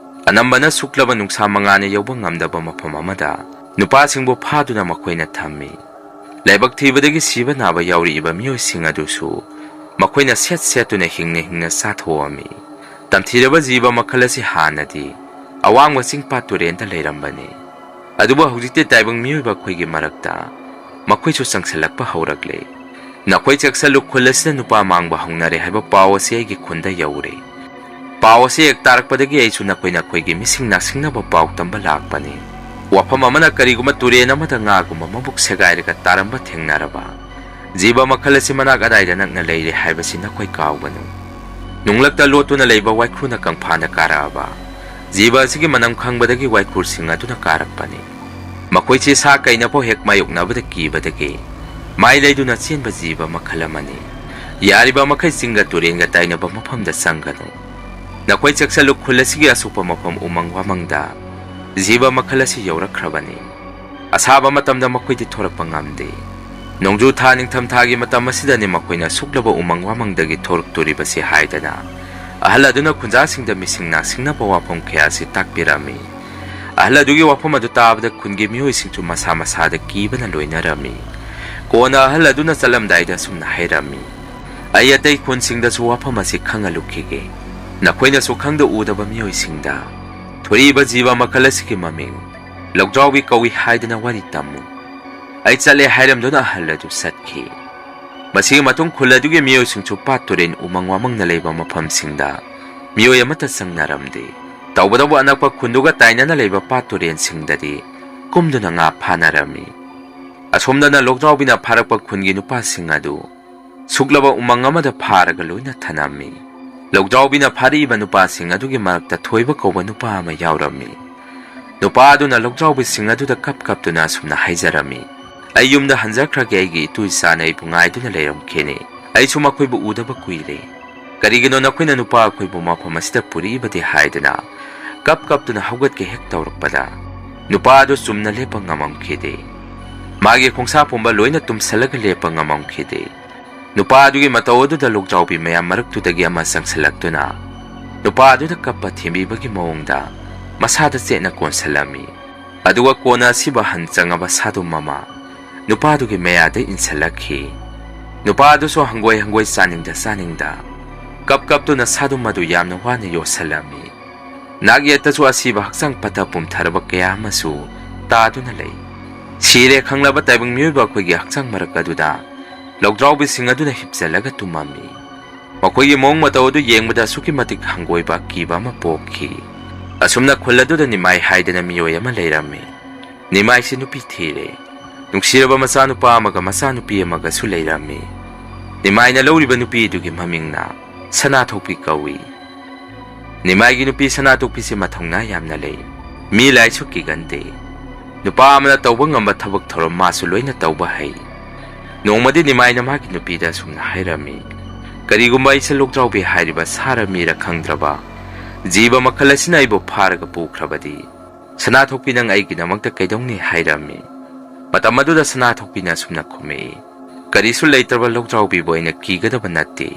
ꯑꯅꯝꯕꯅ ꯁꯨꯛꯂꯕ ꯅꯨꯡꯁꯥ ꯃꯉꯥꯜꯅ ꯌꯧꯕ ꯉꯝꯗꯕ ꯃꯐꯝ ꯑꯃꯗ ꯅꯨꯄꯥꯁꯤꯡꯕꯨ ꯐꯥꯗꯨꯅ ꯃꯈꯣꯏꯅ ꯊꯝꯃꯤ꯫ ꯂꯥꯏꯕꯛ ꯊꯤꯕꯗꯒꯤ ꯁꯤꯕ ꯅꯥꯕ ꯌꯥꯎꯔꯛꯏꯕ ꯃꯤꯑꯣꯏꯁꯤꯡ ꯑꯗꯨꯁꯨ ꯃꯈꯣꯏꯅ ꯁꯦꯠ ꯁꯦꯠꯇꯨꯅ ꯍꯤꯡꯅ ꯍꯤꯡꯅ ꯆꯥꯊꯣꯛꯑꯝꯃꯤ꯫ ꯇꯝꯊꯤꯔꯕ ꯖꯤꯕ ꯃꯈꯜ ꯑꯁꯤ ꯍꯥꯟꯅꯗꯤ ꯑꯋꯥꯡꯕ ꯆꯤꯡ ꯄꯥꯠ ꯇꯨꯔꯦꯟꯗ ꯂꯩꯔꯝꯕꯅꯤ꯫ ꯑꯗꯨꯕꯨ ꯍꯧꯖꯤꯛꯇꯤ ꯇꯥꯏꯕꯪ ꯃꯤꯑꯣꯏꯕ ꯑꯩꯈꯣꯏꯒꯤ ꯃꯔꯛꯇ ꯃꯈꯣꯏꯁꯨ ꯆꯪꯁꯤꯜꯂꯛꯄ ꯍꯧꯔꯛꯂꯦ꯫ ꯅꯈꯣꯏ ꯆꯦꯛꯁꯜꯂꯨ, ꯈꯨꯜ ꯑꯁꯤꯗ ꯅꯨꯄꯥ ꯃꯥꯡꯕ ꯍꯧꯅꯔꯦ ꯍꯥꯏꯕ ꯄꯥꯎ ꯑꯁꯤ ꯑꯩꯒꯤ ꯈꯨꯟꯗ ꯌꯧꯔꯦ꯫ ꯄꯥꯎ ꯑꯁꯤ ꯍꯦꯛ ꯇꯥꯔꯛꯄꯗꯒꯤ ꯑꯩꯁꯨ ꯅꯈꯣꯏ ꯅꯈꯣꯏꯒꯤ ꯃꯤꯁꯤꯡ ꯅꯥꯁꯤꯡꯅꯕ ꯄꯥꯎ ꯇꯝꯕ ꯂꯥꯛꯄꯅꯤ꯫ ꯋꯥꯐꯝ ꯑꯃꯅ ꯀꯔꯤꯒꯨꯝꯕ ꯇꯨꯔꯦꯟ ꯑꯃꯗ ꯉꯥꯒꯨꯝꯕ ꯃꯕꯨꯛ ꯁꯦꯒꯥꯏꯔꯒ ꯇꯥꯔꯝꯕ ꯊꯦꯡꯅꯔꯕ ꯖꯤꯕ ꯃꯈꯜ ꯑꯁꯤ ꯃꯅꯥꯛ ꯑꯗꯥꯏꯗ ꯅꯛꯅ ꯂꯩꯔꯦ ꯍꯥꯏꯕꯁꯤ ꯅꯈꯣꯏ ꯀꯥꯎꯒꯅꯨ꯫ ꯅꯨꯡꯂꯛꯇ ꯂꯣꯠꯇꯨꯅ ꯂꯩꯕ ꯋꯥꯏꯈꯨꯅ ꯀꯪꯐꯥꯟꯗ ꯀꯥꯔꯛꯑꯕ ꯖꯤꯕ ꯑꯁꯤꯒꯤ ꯃꯅꯝ ꯈꯪꯕꯗꯒꯤ ꯋꯥꯏꯈꯨꯁꯤꯡ ꯑꯗꯨꯅ ꯀꯥꯔꯛꯄꯅꯤ꯫ ꯃꯈꯣꯏꯁꯤ ꯁꯥ ꯀꯩꯅꯐꯥꯎ ꯍꯦꯛ ꯃꯥꯌꯣꯛꯅꯕꯗ ꯀꯤꯕꯗꯒꯤ ꯃꯥꯏ ꯂꯩꯗꯨꯅ ꯆꯦꯟꯕ ꯖꯤꯕ ꯃꯈꯜ ꯑꯃꯅꯤ꯫ ꯌꯥꯔꯤꯕ ꯃꯈꯩ ꯆꯤꯡꯒ ꯇꯨꯔꯦꯟꯒ ꯇꯥꯏꯅꯕ ꯃꯐꯝꯗ ꯆꯪꯒꯅꯨ꯫ ꯅꯈꯣꯏ ꯆꯦꯛꯁꯜꯂꯨ, ꯈꯨꯜ ꯑꯁꯤꯒꯤ ꯑꯁꯣꯛꯄ ꯃꯐꯝ ꯎꯃꯪ ꯋꯥꯃꯪꯗ ꯖꯤꯕ ꯃꯈꯜ ꯑꯁꯤ ꯌꯧꯔꯛꯈ꯭ꯔꯕꯅꯤ꯫ ꯑꯁꯥꯕ ꯃꯇꯝꯗ ꯃꯈꯣꯏꯗꯤ ꯊꯣꯔꯛꯄ ꯉꯝꯗꯦ꯫ ꯅꯣꯡꯖꯨ ꯊꯥ, ꯅꯤꯡꯊꯝ ꯊꯥꯒꯤ ꯃꯇꯝ ꯑꯁꯤꯗꯅꯤ ꯃꯈꯣꯏꯅ ꯁꯨꯛꯂꯕ ꯎꯃꯪ ꯋꯥꯃꯪꯗꯒꯤ ꯊꯣꯔꯛꯇꯣꯔꯤꯕꯁꯤ ꯍꯥꯏꯗꯅ ꯑꯍꯜ ꯑꯗꯨꯅ ꯈꯨꯟꯖꯥꯁꯤꯡꯗ ꯃꯤꯁꯤꯡ ꯅꯥꯁꯤꯡꯅꯕ ꯋꯥꯐꯝ ꯀꯌꯥ ꯑꯁꯤ ꯇꯥꯛꯄꯤꯔꯝꯃꯤ꯫ ꯑꯍꯜ ꯑꯗꯨꯒꯤ ꯋꯥꯐꯝ ꯑꯗꯨ ꯇꯥꯕꯗ ꯈꯨꯟꯒꯤ ꯃꯤꯑꯣꯏꯁꯤꯡꯁꯨ ꯃꯁꯥ ꯃꯁꯥꯗ ꯀꯤꯕꯅ ꯂꯣꯏꯅꯔꯝꯃꯤ꯫ ꯀꯣꯟꯅ ꯑꯍꯜ ꯑꯗꯨꯅ ꯆꯠꯂꯝꯗꯥꯏꯗ ꯑꯁꯨꯝꯅ ꯍꯥꯏꯔꯝꯃꯤ, "ꯑꯩ ꯑꯇꯩ ꯈꯨꯟꯁꯤꯡꯗꯁꯨ ꯋꯥꯐꯝ ꯑꯁꯤ ꯈꯪꯍꯜꯂꯨꯈꯤꯒꯦ꯫ ꯅꯈꯣꯏꯅꯁꯨ ꯈꯪꯗ ꯎꯗꯕ ꯃꯤꯑꯣꯏꯁꯤꯡꯗ ꯊꯣꯔꯛꯏꯕ ꯖꯤꯕ ꯃꯈꯜ ꯑꯁꯤꯒꯤ ꯃꯃꯤꯡ ꯂꯧꯗ꯭ꯔꯥꯎꯕꯤ ꯀꯧꯏ ꯍꯥꯏꯗꯅ ꯋꯥꯔꯤ ꯇꯝꯃꯨ꯫" ꯑꯩ ꯆꯠꯂꯦ ꯍꯥꯏꯔꯝꯗꯨꯅ ꯑꯍꯜ ꯑꯗꯨ ꯆꯠꯈꯤ꯫ ꯃꯁꯤꯒꯤ ꯃꯇꯨꯡ ꯈꯨꯜ ꯑꯗꯨꯒꯤ ꯃꯤꯑꯣꯏꯁꯤꯡꯁꯨ ꯄꯥꯠ ꯇꯨꯔꯦꯟ ꯎꯃꯪ ꯋꯥꯃꯪꯅ ꯂꯩꯕ ꯃꯐꯝꯁꯤꯡꯗ ꯃꯤꯑꯣꯏ ꯑꯃꯠꯇ ꯆꯪꯅꯔꯝꯗꯦ꯫ ꯇꯧꯕꯇꯕꯨ ꯑꯅꯛꯄ ꯈꯨꯟꯗꯨꯒ ꯇꯥꯏꯅꯅ ꯂꯩꯕ ꯄꯥꯠ ꯇꯨꯔꯦꯟꯁꯤꯡꯗꯗꯤ ꯀꯨꯝꯗꯨꯅ ꯉꯥ ꯐꯥꯅꯔꯝꯃꯤ꯫ ꯑꯁꯣꯝꯗꯅ ꯂꯧꯗ꯭ꯔꯥꯎꯕꯤꯅ ꯐꯥꯔꯛꯄ ꯈꯨꯟꯒꯤ ꯅꯨꯄꯥꯁꯤꯡ ꯑꯗꯨ ꯁꯨꯛꯂꯕ ꯎꯃꯪ ꯑꯃꯗ ꯐꯥꯔꯒ ꯂꯣꯏꯅ ꯊꯅꯝꯃꯤ꯫ ꯂꯧꯗ꯭ꯔꯥꯎꯕꯤꯅ ꯐꯥꯔꯛꯏꯕ ꯅꯨꯄꯥꯁꯤꯡ ꯑꯗꯨꯒꯤ ꯃꯔꯛꯇ ꯊꯣꯏꯕ ꯀꯧꯕ ꯅꯨꯄꯥ ꯑꯃ ꯌꯥꯎꯔꯝꯃꯤ꯫ ꯅꯨꯄꯥ ꯑꯗꯨꯅ ꯂꯧꯗ꯭ꯔꯥꯎꯕꯤꯁꯤꯡ ꯑꯗꯨꯗ ꯀꯞ ꯀꯞꯇꯨꯅ ꯑꯁꯨꯝꯅ ꯍꯥꯏꯖꯔꯝꯃꯤ, "ꯑꯩ ꯌꯨꯝꯗ ꯍꯟꯖꯈ꯭ꯔꯒꯦ, ꯑꯩꯒꯤ ꯏꯇꯨ ꯏꯆꯥꯅ ꯑꯩꯕꯨ ꯉꯥꯏꯗꯨꯅ ꯂꯩꯔꯝꯈꯤꯅꯤ꯫ ꯑꯩꯁꯨ ꯃꯈꯣꯏꯕꯨ ꯎꯗꯕ ꯀꯨꯏꯔꯦ꯫ "ꯀꯔꯤꯒꯤꯅꯣ ꯅꯈꯣꯏꯅ ꯅꯨꯄꯥ ꯑꯩꯈꯣꯏꯕꯨ ꯃꯐꯝ ꯑꯁꯤꯗ ꯄꯨꯔꯛꯏꯕꯗꯤ?" ꯍꯥꯏꯗꯨꯅ ꯀꯞ ꯀꯞꯇꯨꯅ ꯍꯧꯒꯠꯀꯦ ꯍꯦꯛ ꯇꯧꯔꯛꯄꯗ, ꯅꯨꯄꯥ ꯑꯗꯨ ꯆꯨꯝꯅ ꯂꯦꯞꯄ ꯉꯝꯃꯝꯈꯤꯗꯦ꯫ ꯃꯥꯒꯤ ꯈꯣꯡꯁꯥ ꯄꯨꯝꯕ ꯂꯣꯏꯅ ꯇꯨꯝꯁꯜꯂꯒ ꯂꯦꯞꯄ ꯉꯝꯃꯝꯈꯤꯗꯦ꯫ ꯅꯨꯄꯥ ꯑꯗꯨꯒꯤ ꯃꯇꯧ ꯑꯗꯨꯗ ꯂꯣꯛꯖꯥꯎꯕꯤ ꯃꯌꯥꯝ ꯃꯔꯛꯇꯨꯗꯒꯤ ꯑꯃ ꯆꯪꯁꯤꯜꯂꯛꯇꯨꯅ ꯅꯨꯄꯥ ꯑꯗꯨꯗ ꯀꯞꯄ ꯊꯦꯝꯕꯤꯕꯒꯤ ꯃꯑꯣꯡꯗ ꯃꯁꯥꯗ ꯆꯦꯠꯅ ꯀꯣꯟꯁꯤꯜꯂꯝꯃꯤ꯫ ꯑꯗꯨꯒ ꯀꯣꯟꯅ ꯑꯁꯤꯕ ꯍꯟ ꯆꯪꯉꯕ ꯁꯥꯗꯨꯝ ꯑꯃ ꯅꯨꯄꯥꯗꯨꯒꯤ ꯃꯌꯥꯗ ꯏꯟꯁꯤꯜꯂꯛꯈꯤ꯫ ꯅꯨꯄꯥ ꯑꯗꯨꯁꯨ ꯍꯪꯒꯣꯏ ꯍꯪꯒꯣꯏ, ꯆꯥꯅꯤꯡꯗ ꯆꯥꯅꯤꯡꯗ, ꯀꯞ ꯀꯞꯇꯨꯅ ꯁꯥꯗꯨꯝ ꯑꯗꯨ ꯌꯥꯝꯅ ꯋꯥꯅ ꯌꯣꯠꯁꯤꯜꯂꯝꯃꯤ꯫ ꯅꯥꯛ ꯌꯦꯠꯇꯁꯨ ꯑꯁꯤꯕ ꯍꯛꯆꯥꯡ ꯄꯠꯊ ꯄꯨꯝꯊꯔꯕ ꯀꯌꯥ ꯑꯃꯁꯨ ꯇꯥꯗꯨꯅ ꯂꯩ꯫ ꯁꯤꯔꯦ ꯈꯪꯂꯕ ꯇꯥꯏꯕꯪ ꯃꯤꯑꯣꯏꯕ ꯑꯩꯈꯣꯏꯒꯤ ꯍꯛꯆꯥꯡ ꯃꯔꯛ ꯑꯗꯨꯗ ꯂꯧꯗ꯭ꯔꯥꯎꯕꯤꯁꯤꯡ ꯑꯗꯨꯅ ꯍꯤꯞꯆꯜꯂꯒ ꯇꯨꯝꯃꯝꯃꯤ꯫ ꯃꯈꯣꯏꯒꯤ ꯃꯑꯣꯡ ꯃꯇꯧ ꯑꯗꯨ ꯌꯦꯡꯕꯗ ꯑꯁꯨꯛꯀꯤ ꯃꯇꯤꯛ ꯍꯪꯒꯣꯏꯕ, ꯀꯤꯕ ꯑꯃ ꯄꯣꯛꯈꯤ꯫ ꯑꯁꯨꯝꯅ ꯈꯨꯜ ꯑꯗꯨꯗ ꯅꯤꯃꯥꯏ ꯍꯥꯏꯗꯅ ꯃꯤꯑꯣꯏ ꯑꯃ ꯂꯩꯔꯝꯃꯤ꯫ ꯅꯤꯃꯥꯏꯁꯤ ꯅꯨꯄꯤ ꯊꯤꯔꯦ꯫ ꯅꯨꯡꯁꯤꯔꯕ ꯃꯆꯥꯅꯨꯄꯥ ꯑꯃꯒ ꯃꯆꯥꯅꯨꯄꯤ ꯑꯃꯒꯁꯨ ꯂꯩꯔꯝꯃꯤ꯫ ꯅꯤꯃꯥꯏꯅ ꯂꯧꯔꯤꯕ ꯅꯨꯄꯤ ꯑꯗꯨꯒꯤ ꯃꯃꯤꯡꯅ ꯁꯅꯥꯊꯣꯛꯄꯤ ꯀꯧꯏ꯫ ꯅꯤꯃꯥꯏꯒꯤ ꯅꯨꯄꯤ ꯁꯅꯥꯊꯣꯛꯄꯤꯁꯤ ꯃꯊꯧꯅꯥ ꯌꯥꯝꯅ ꯂꯩ꯫ ꯃꯤ ꯂꯥꯏꯁꯨ ꯀꯤꯒꯟꯗꯦ꯫ ꯅꯨꯄꯥ ꯑꯃꯅ ꯇꯧꯕ ꯉꯝꯕ ꯊꯕꯛ ꯊꯧꯔꯝ ꯃꯥꯁꯨ ꯂꯣꯏꯅ ꯇꯧꯕ ꯍꯩ꯫ ꯅꯣꯡꯃꯗꯤ ꯅꯤꯃꯥꯏꯅ ꯃꯥꯒꯤ ꯅꯨꯄꯤꯗ ꯑꯁꯨꯝꯅ ꯍꯥꯏꯔꯝꯃꯤ, "ꯀꯔꯤꯒꯨꯝꯕ ꯑꯩꯁꯦ ꯂꯣꯛꯗ꯭ꯔꯥꯎꯕꯤ ꯍꯥꯏꯔꯤꯕ ꯁꯥꯔ ꯃꯤꯔ ꯈꯪꯗ꯭ꯔꯕ ꯖꯤꯕ ꯃꯈꯜ ꯑꯁꯤꯅ ꯑꯩꯕꯨ ꯐꯥꯔꯒ ꯄꯨꯈ꯭ꯔꯕꯗꯤ, ꯁꯅꯥꯊꯣꯛꯄꯤ ꯅꯪ ꯑꯩꯒꯤꯗꯃꯛꯇ ꯀꯩꯗꯧꯅꯤ?" ꯍꯥꯏꯔꯝꯃꯤ꯫ ꯃꯇꯝ ꯑꯗꯨꯗ ꯁꯅꯥꯊꯣꯛꯄꯤꯅ ꯑꯁꯨꯝꯅ ꯈꯨꯝꯃꯛꯏ, "ꯀꯔꯤꯁꯨ ꯂꯩꯇ꯭ꯔꯕ ꯂꯣꯛꯗ꯭ꯔꯥꯎꯕꯤꯕꯨ ꯑꯩꯅ ꯀꯤꯒꯗꯕ ꯅꯠꯇꯦ꯫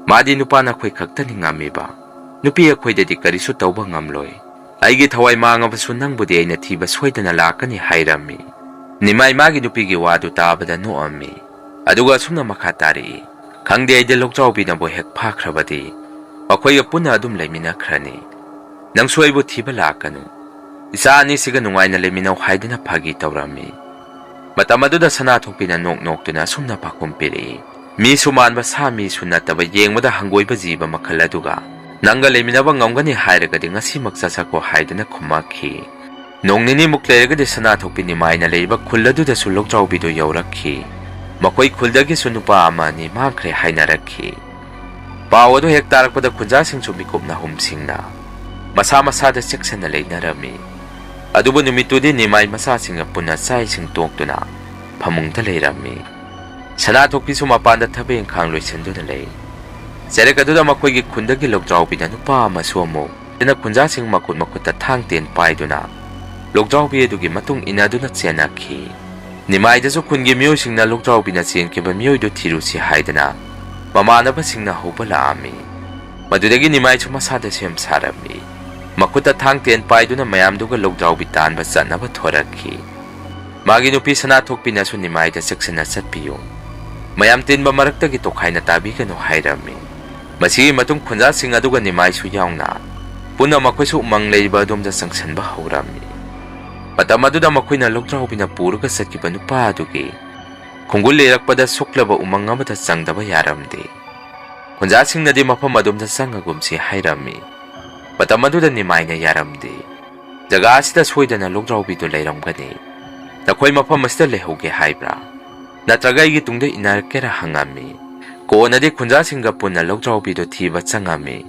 ꯃꯥꯗꯤ ꯅꯨꯄꯥ ꯅꯈꯣꯏ ꯈꯛꯇꯅꯤ ꯉꯝꯃꯤꯕ꯫ ꯅꯨꯄꯤ ꯑꯩꯈꯣꯏꯗꯗꯤ ꯀꯔꯤꯁꯨ ꯇꯧꯕ ꯉꯝꯂꯣꯏ꯫ ꯑꯩꯒꯤ ꯊꯋꯥꯏ ꯃꯥꯡꯉꯕꯁꯨ ꯅꯪꯕꯨꯗꯤ ꯑꯩꯅ ꯊꯤꯕ ꯁꯣꯏꯗꯅ ꯂꯥꯛꯀꯅꯤ" ꯍꯥꯏꯔꯝꯃꯤ꯫ ꯅꯤꯃꯥꯏ ꯃꯥꯒꯤ ꯅꯨꯄꯤꯒꯤ ꯋꯥꯗꯨ ꯇꯥꯕꯗ ꯅꯣꯛꯑꯝꯃꯤ꯫ ꯑꯗꯨꯒ ꯑꯁꯨꯝꯅ ꯃꯈꯥ ꯇꯥꯔꯛꯏ, "ꯈꯪꯗꯦ, ꯑꯩꯗꯤ ꯂꯣꯛꯆꯥꯎꯕꯤꯅꯕꯨ ꯍꯦꯛ ꯐꯥꯈ꯭ꯔꯕꯗꯤ ꯃꯈꯣꯏꯒ ꯄꯨꯟꯅ ꯑꯗꯨꯝ ꯂꯩꯃꯤꯟꯅꯈ꯭ꯔꯅꯤ꯫ ꯅꯪꯁꯨ ꯑꯩꯕꯨ ꯊꯤꯕ ꯂꯥꯛꯀꯅꯨ꯫ ꯏꯆꯥ ꯑꯅꯤꯁꯤꯒ ꯅꯨꯡꯉꯥꯏꯅ ꯂꯩꯃꯤꯟꯅꯧ" ꯍꯥꯏꯗꯨꯅ ꯐꯥꯒꯤ ꯇꯧꯔꯝꯃꯤ꯫ ꯃꯇꯝ ꯑꯗꯨꯗ ꯁꯅꯥꯊꯣꯛꯄꯤꯅ ꯅꯣꯛ ꯅꯣꯛꯇꯨꯅ ꯑꯁꯨꯝꯅ ꯄꯥꯎꯈꯨꯝ ꯄꯤꯔꯛꯏ, "ꯃꯤꯁꯨ ꯃꯥꯟꯕ ꯁꯥ ꯃꯤꯁꯨ ꯅꯠꯇꯕ ꯌꯦꯡꯕꯗ ꯍꯪꯒꯣꯏꯕ ꯖꯤꯕ ꯃꯈꯜ ꯑꯗꯨꯒ ꯅꯪꯒ ꯂꯩꯃꯤꯟꯅꯕ ꯉꯝꯒꯅꯤ ꯍꯥꯏꯔꯒꯗꯤ ꯉꯁꯤꯃꯛ ꯆꯠꯁꯛꯈꯣ" ꯍꯥꯏꯗꯨꯅ ꯈꯨꯝꯃꯛꯈꯤ꯫ ꯅꯣꯡ ꯅꯤꯅꯤꯃꯨꯛ ꯂꯩꯔꯒꯗꯤ ꯁꯅꯥꯊꯣꯛꯄꯤ ꯅꯤꯃꯥꯏꯅ ꯂꯩꯔꯤꯕ ꯈꯨꯜ ꯑꯗꯨꯗꯁꯨ ꯂꯣꯛꯆꯥꯎꯕꯤꯗꯨ ꯌꯧꯔꯛꯈꯤ꯫ ꯃꯈꯣꯏ ꯈꯨꯜꯗꯒꯤꯁꯨ ꯅꯨꯄꯥ ꯑꯃ ꯑꯅꯤ ꯃꯥꯡꯈ꯭ꯔꯦ ꯍꯥꯏꯅꯔꯛꯈꯤ꯫ ꯄꯥꯎ ꯑꯗꯨ ꯍꯦꯛ ꯇꯥꯔꯛꯄꯗ ꯈꯨꯟꯖꯥꯁꯤꯡꯁꯨ ꯃꯤꯀꯨꯞ ꯅꯥꯍꯨꯝꯁꯤꯡꯅ ꯃꯁꯥ ꯃꯁꯥꯗ ꯆꯦꯛꯁꯤꯟꯅ ꯂꯩꯅꯔꯝꯃꯤ꯫ ꯑꯗꯨꯕꯨ ꯅꯨꯃꯤꯠꯇꯨꯗꯤ ꯅꯤꯃꯥꯏ ꯃꯆꯥꯁꯤꯡꯒ ꯄꯨꯟꯅ ꯆꯥꯛ ꯏꯁꯤꯡ ꯇꯣꯛꯇꯨꯅ ꯐꯃꯨꯡꯗ ꯂꯩꯔꯝꯃꯤ꯫ ꯁꯅꯥꯊꯣꯛꯄꯤꯁꯨ ꯃꯄꯥꯟꯗ ꯊꯕꯛ ꯏꯪꯈꯥꯡ ꯂꯣꯏꯁꯤꯟꯗꯨꯅ ꯂꯩ꯫ ꯆꯩꯔꯛ ꯑꯗꯨꯗ ꯃꯈꯣꯏꯒꯤ ꯈꯨꯟꯗꯒꯤ ꯂꯧꯗ꯭ꯔꯥꯎꯕꯤꯅ ꯅꯨꯄꯥ ꯑꯃꯁꯨ ꯑꯃꯨꯛ ꯈꯨꯟꯖꯥꯁꯤꯡ ꯃꯈꯨꯠ ꯃꯈꯨꯠꯇ ꯊꯥꯡ ꯇꯦꯟ ꯄꯥꯏꯗꯨꯅ ꯂꯧꯗ꯭ꯔꯥꯎꯕꯤ ꯑꯗꯨꯒꯤ ꯃꯇꯨꯡ ꯏꯟꯅꯗꯨꯅ ꯆꯦꯟꯅꯈꯤ꯫ ꯅꯤꯃꯥꯏꯗꯁꯨ ꯈꯨꯟꯒꯤ ꯃꯤꯑꯣꯏꯁꯤꯡꯅ ꯂꯧꯗ꯭ꯔꯥꯎꯕꯤꯅ ꯆꯦꯟꯈꯤꯕ ꯃꯤꯑꯣꯏꯗꯨ ꯊꯤꯔꯨꯁꯤ ꯍꯥꯏꯗꯅ ꯃꯃꯥꯟꯅꯕꯁꯤꯡꯅ ꯍꯧꯕ ꯂꯥꯛꯑꯝꯃꯤ꯫ ꯃꯗꯨꯗꯒꯤ ꯅꯤꯃꯥꯏꯁꯨ ꯃꯁꯥꯗ ꯁꯦꯝ ꯁꯥꯔꯝꯃꯤ꯫ ꯃꯈꯨꯠꯇ ꯊꯥꯡ ꯇꯦꯟ ꯄꯥꯏꯗꯨꯅ ꯃꯌꯥꯝꯗꯨꯒ ꯂꯧꯗ꯭ꯔꯥꯎꯕꯤ ꯇꯥꯟꯕ ꯆꯠꯅꯕ ꯊꯣꯔꯛꯈꯤ꯫ ꯃꯥꯒꯤ ꯅꯨꯄꯤ ꯁꯅꯥꯊꯣꯛꯄꯤꯅꯁꯨ ꯅꯤꯃꯥꯏꯗ ꯆꯦꯛꯁꯤꯟꯅ ꯆꯠꯄꯤꯌꯨ, ꯃꯌꯥꯝ ꯇꯤꯟꯕ ꯃꯔꯛꯇꯒꯤ ꯇꯣꯈꯥꯏꯅ ꯇꯥꯕꯤꯒꯅꯨ ꯍꯥꯏꯔꯝꯃꯤ꯫ ꯃꯁꯤꯒꯤ ꯃꯇꯨꯡ ꯈꯨꯟꯖꯥꯁꯤꯡ ꯑꯗꯨꯒ ꯅꯤꯃꯥꯏꯁꯨ ꯌꯥꯎꯅ ꯄꯨꯟꯅ ꯃꯈꯣꯏꯁꯨ ꯎꯃꯪ ꯂꯩꯔꯤꯕ ꯑꯗꯣꯝꯗ ꯆꯪꯁꯤꯟꯕ ꯍꯧꯔꯝꯃꯤ꯫ ꯃꯇꯝ ꯑꯗꯨꯗ ꯃꯈꯣꯏꯅ ꯂꯧꯗ꯭ꯔꯥꯎꯕꯤꯅ ꯄꯨꯔꯒ ꯆꯠꯈꯤꯕ ꯅꯨꯄꯥ ꯑꯗꯨꯒꯤ ꯈꯣꯡꯒꯨꯜ ꯂꯤꯔꯛꯄꯗ ꯁꯨꯛꯂꯕ ꯎꯃꯪ ꯑꯃꯗ ꯆꯪꯗꯕ ꯌꯥꯔꯝꯗꯦ꯫ ꯈꯨꯟꯖꯥꯁꯤꯡꯅꯗꯤ ꯃꯐꯝ ꯑꯗꯣꯝꯗ ꯆꯪꯉꯒꯨꯝꯁꯤ ꯍꯥꯏꯔꯝꯃꯤ꯫ ꯃꯇꯝ ꯑꯗꯨꯗ ꯅꯤꯃꯥꯏꯅ ꯌꯥꯔꯝꯗꯦ꯫ "ꯖꯒꯥ ꯑꯁꯤꯗ ꯁꯣꯏꯗꯅ ꯂꯧꯗ꯭ꯔꯥꯎꯕꯤꯗꯨ ꯂꯩꯔꯝꯒꯅꯤ꯫ ꯅꯈꯣꯏ ꯃꯐꯝ ꯑꯁꯤꯗ ꯂꯩꯍꯧꯒꯦ ꯍꯥꯏꯕ꯭ꯔꯥ? ꯅꯠꯇ꯭ꯔꯒ ꯑꯩꯒꯤ ꯇꯨꯡꯗ ꯏꯟꯅꯔꯛꯀꯦꯔꯥ?" ꯍꯪꯉꯝꯃꯤ꯫ ꯀꯣꯟꯅꯗꯤ ꯈꯨꯟꯖꯥꯁꯤꯡꯒ ꯄꯨꯟꯅ ꯂꯧꯗ꯭ꯔꯥꯎꯕꯤꯗꯨ ꯊꯤꯕ ꯆꯪꯉꯝꯃꯤ꯫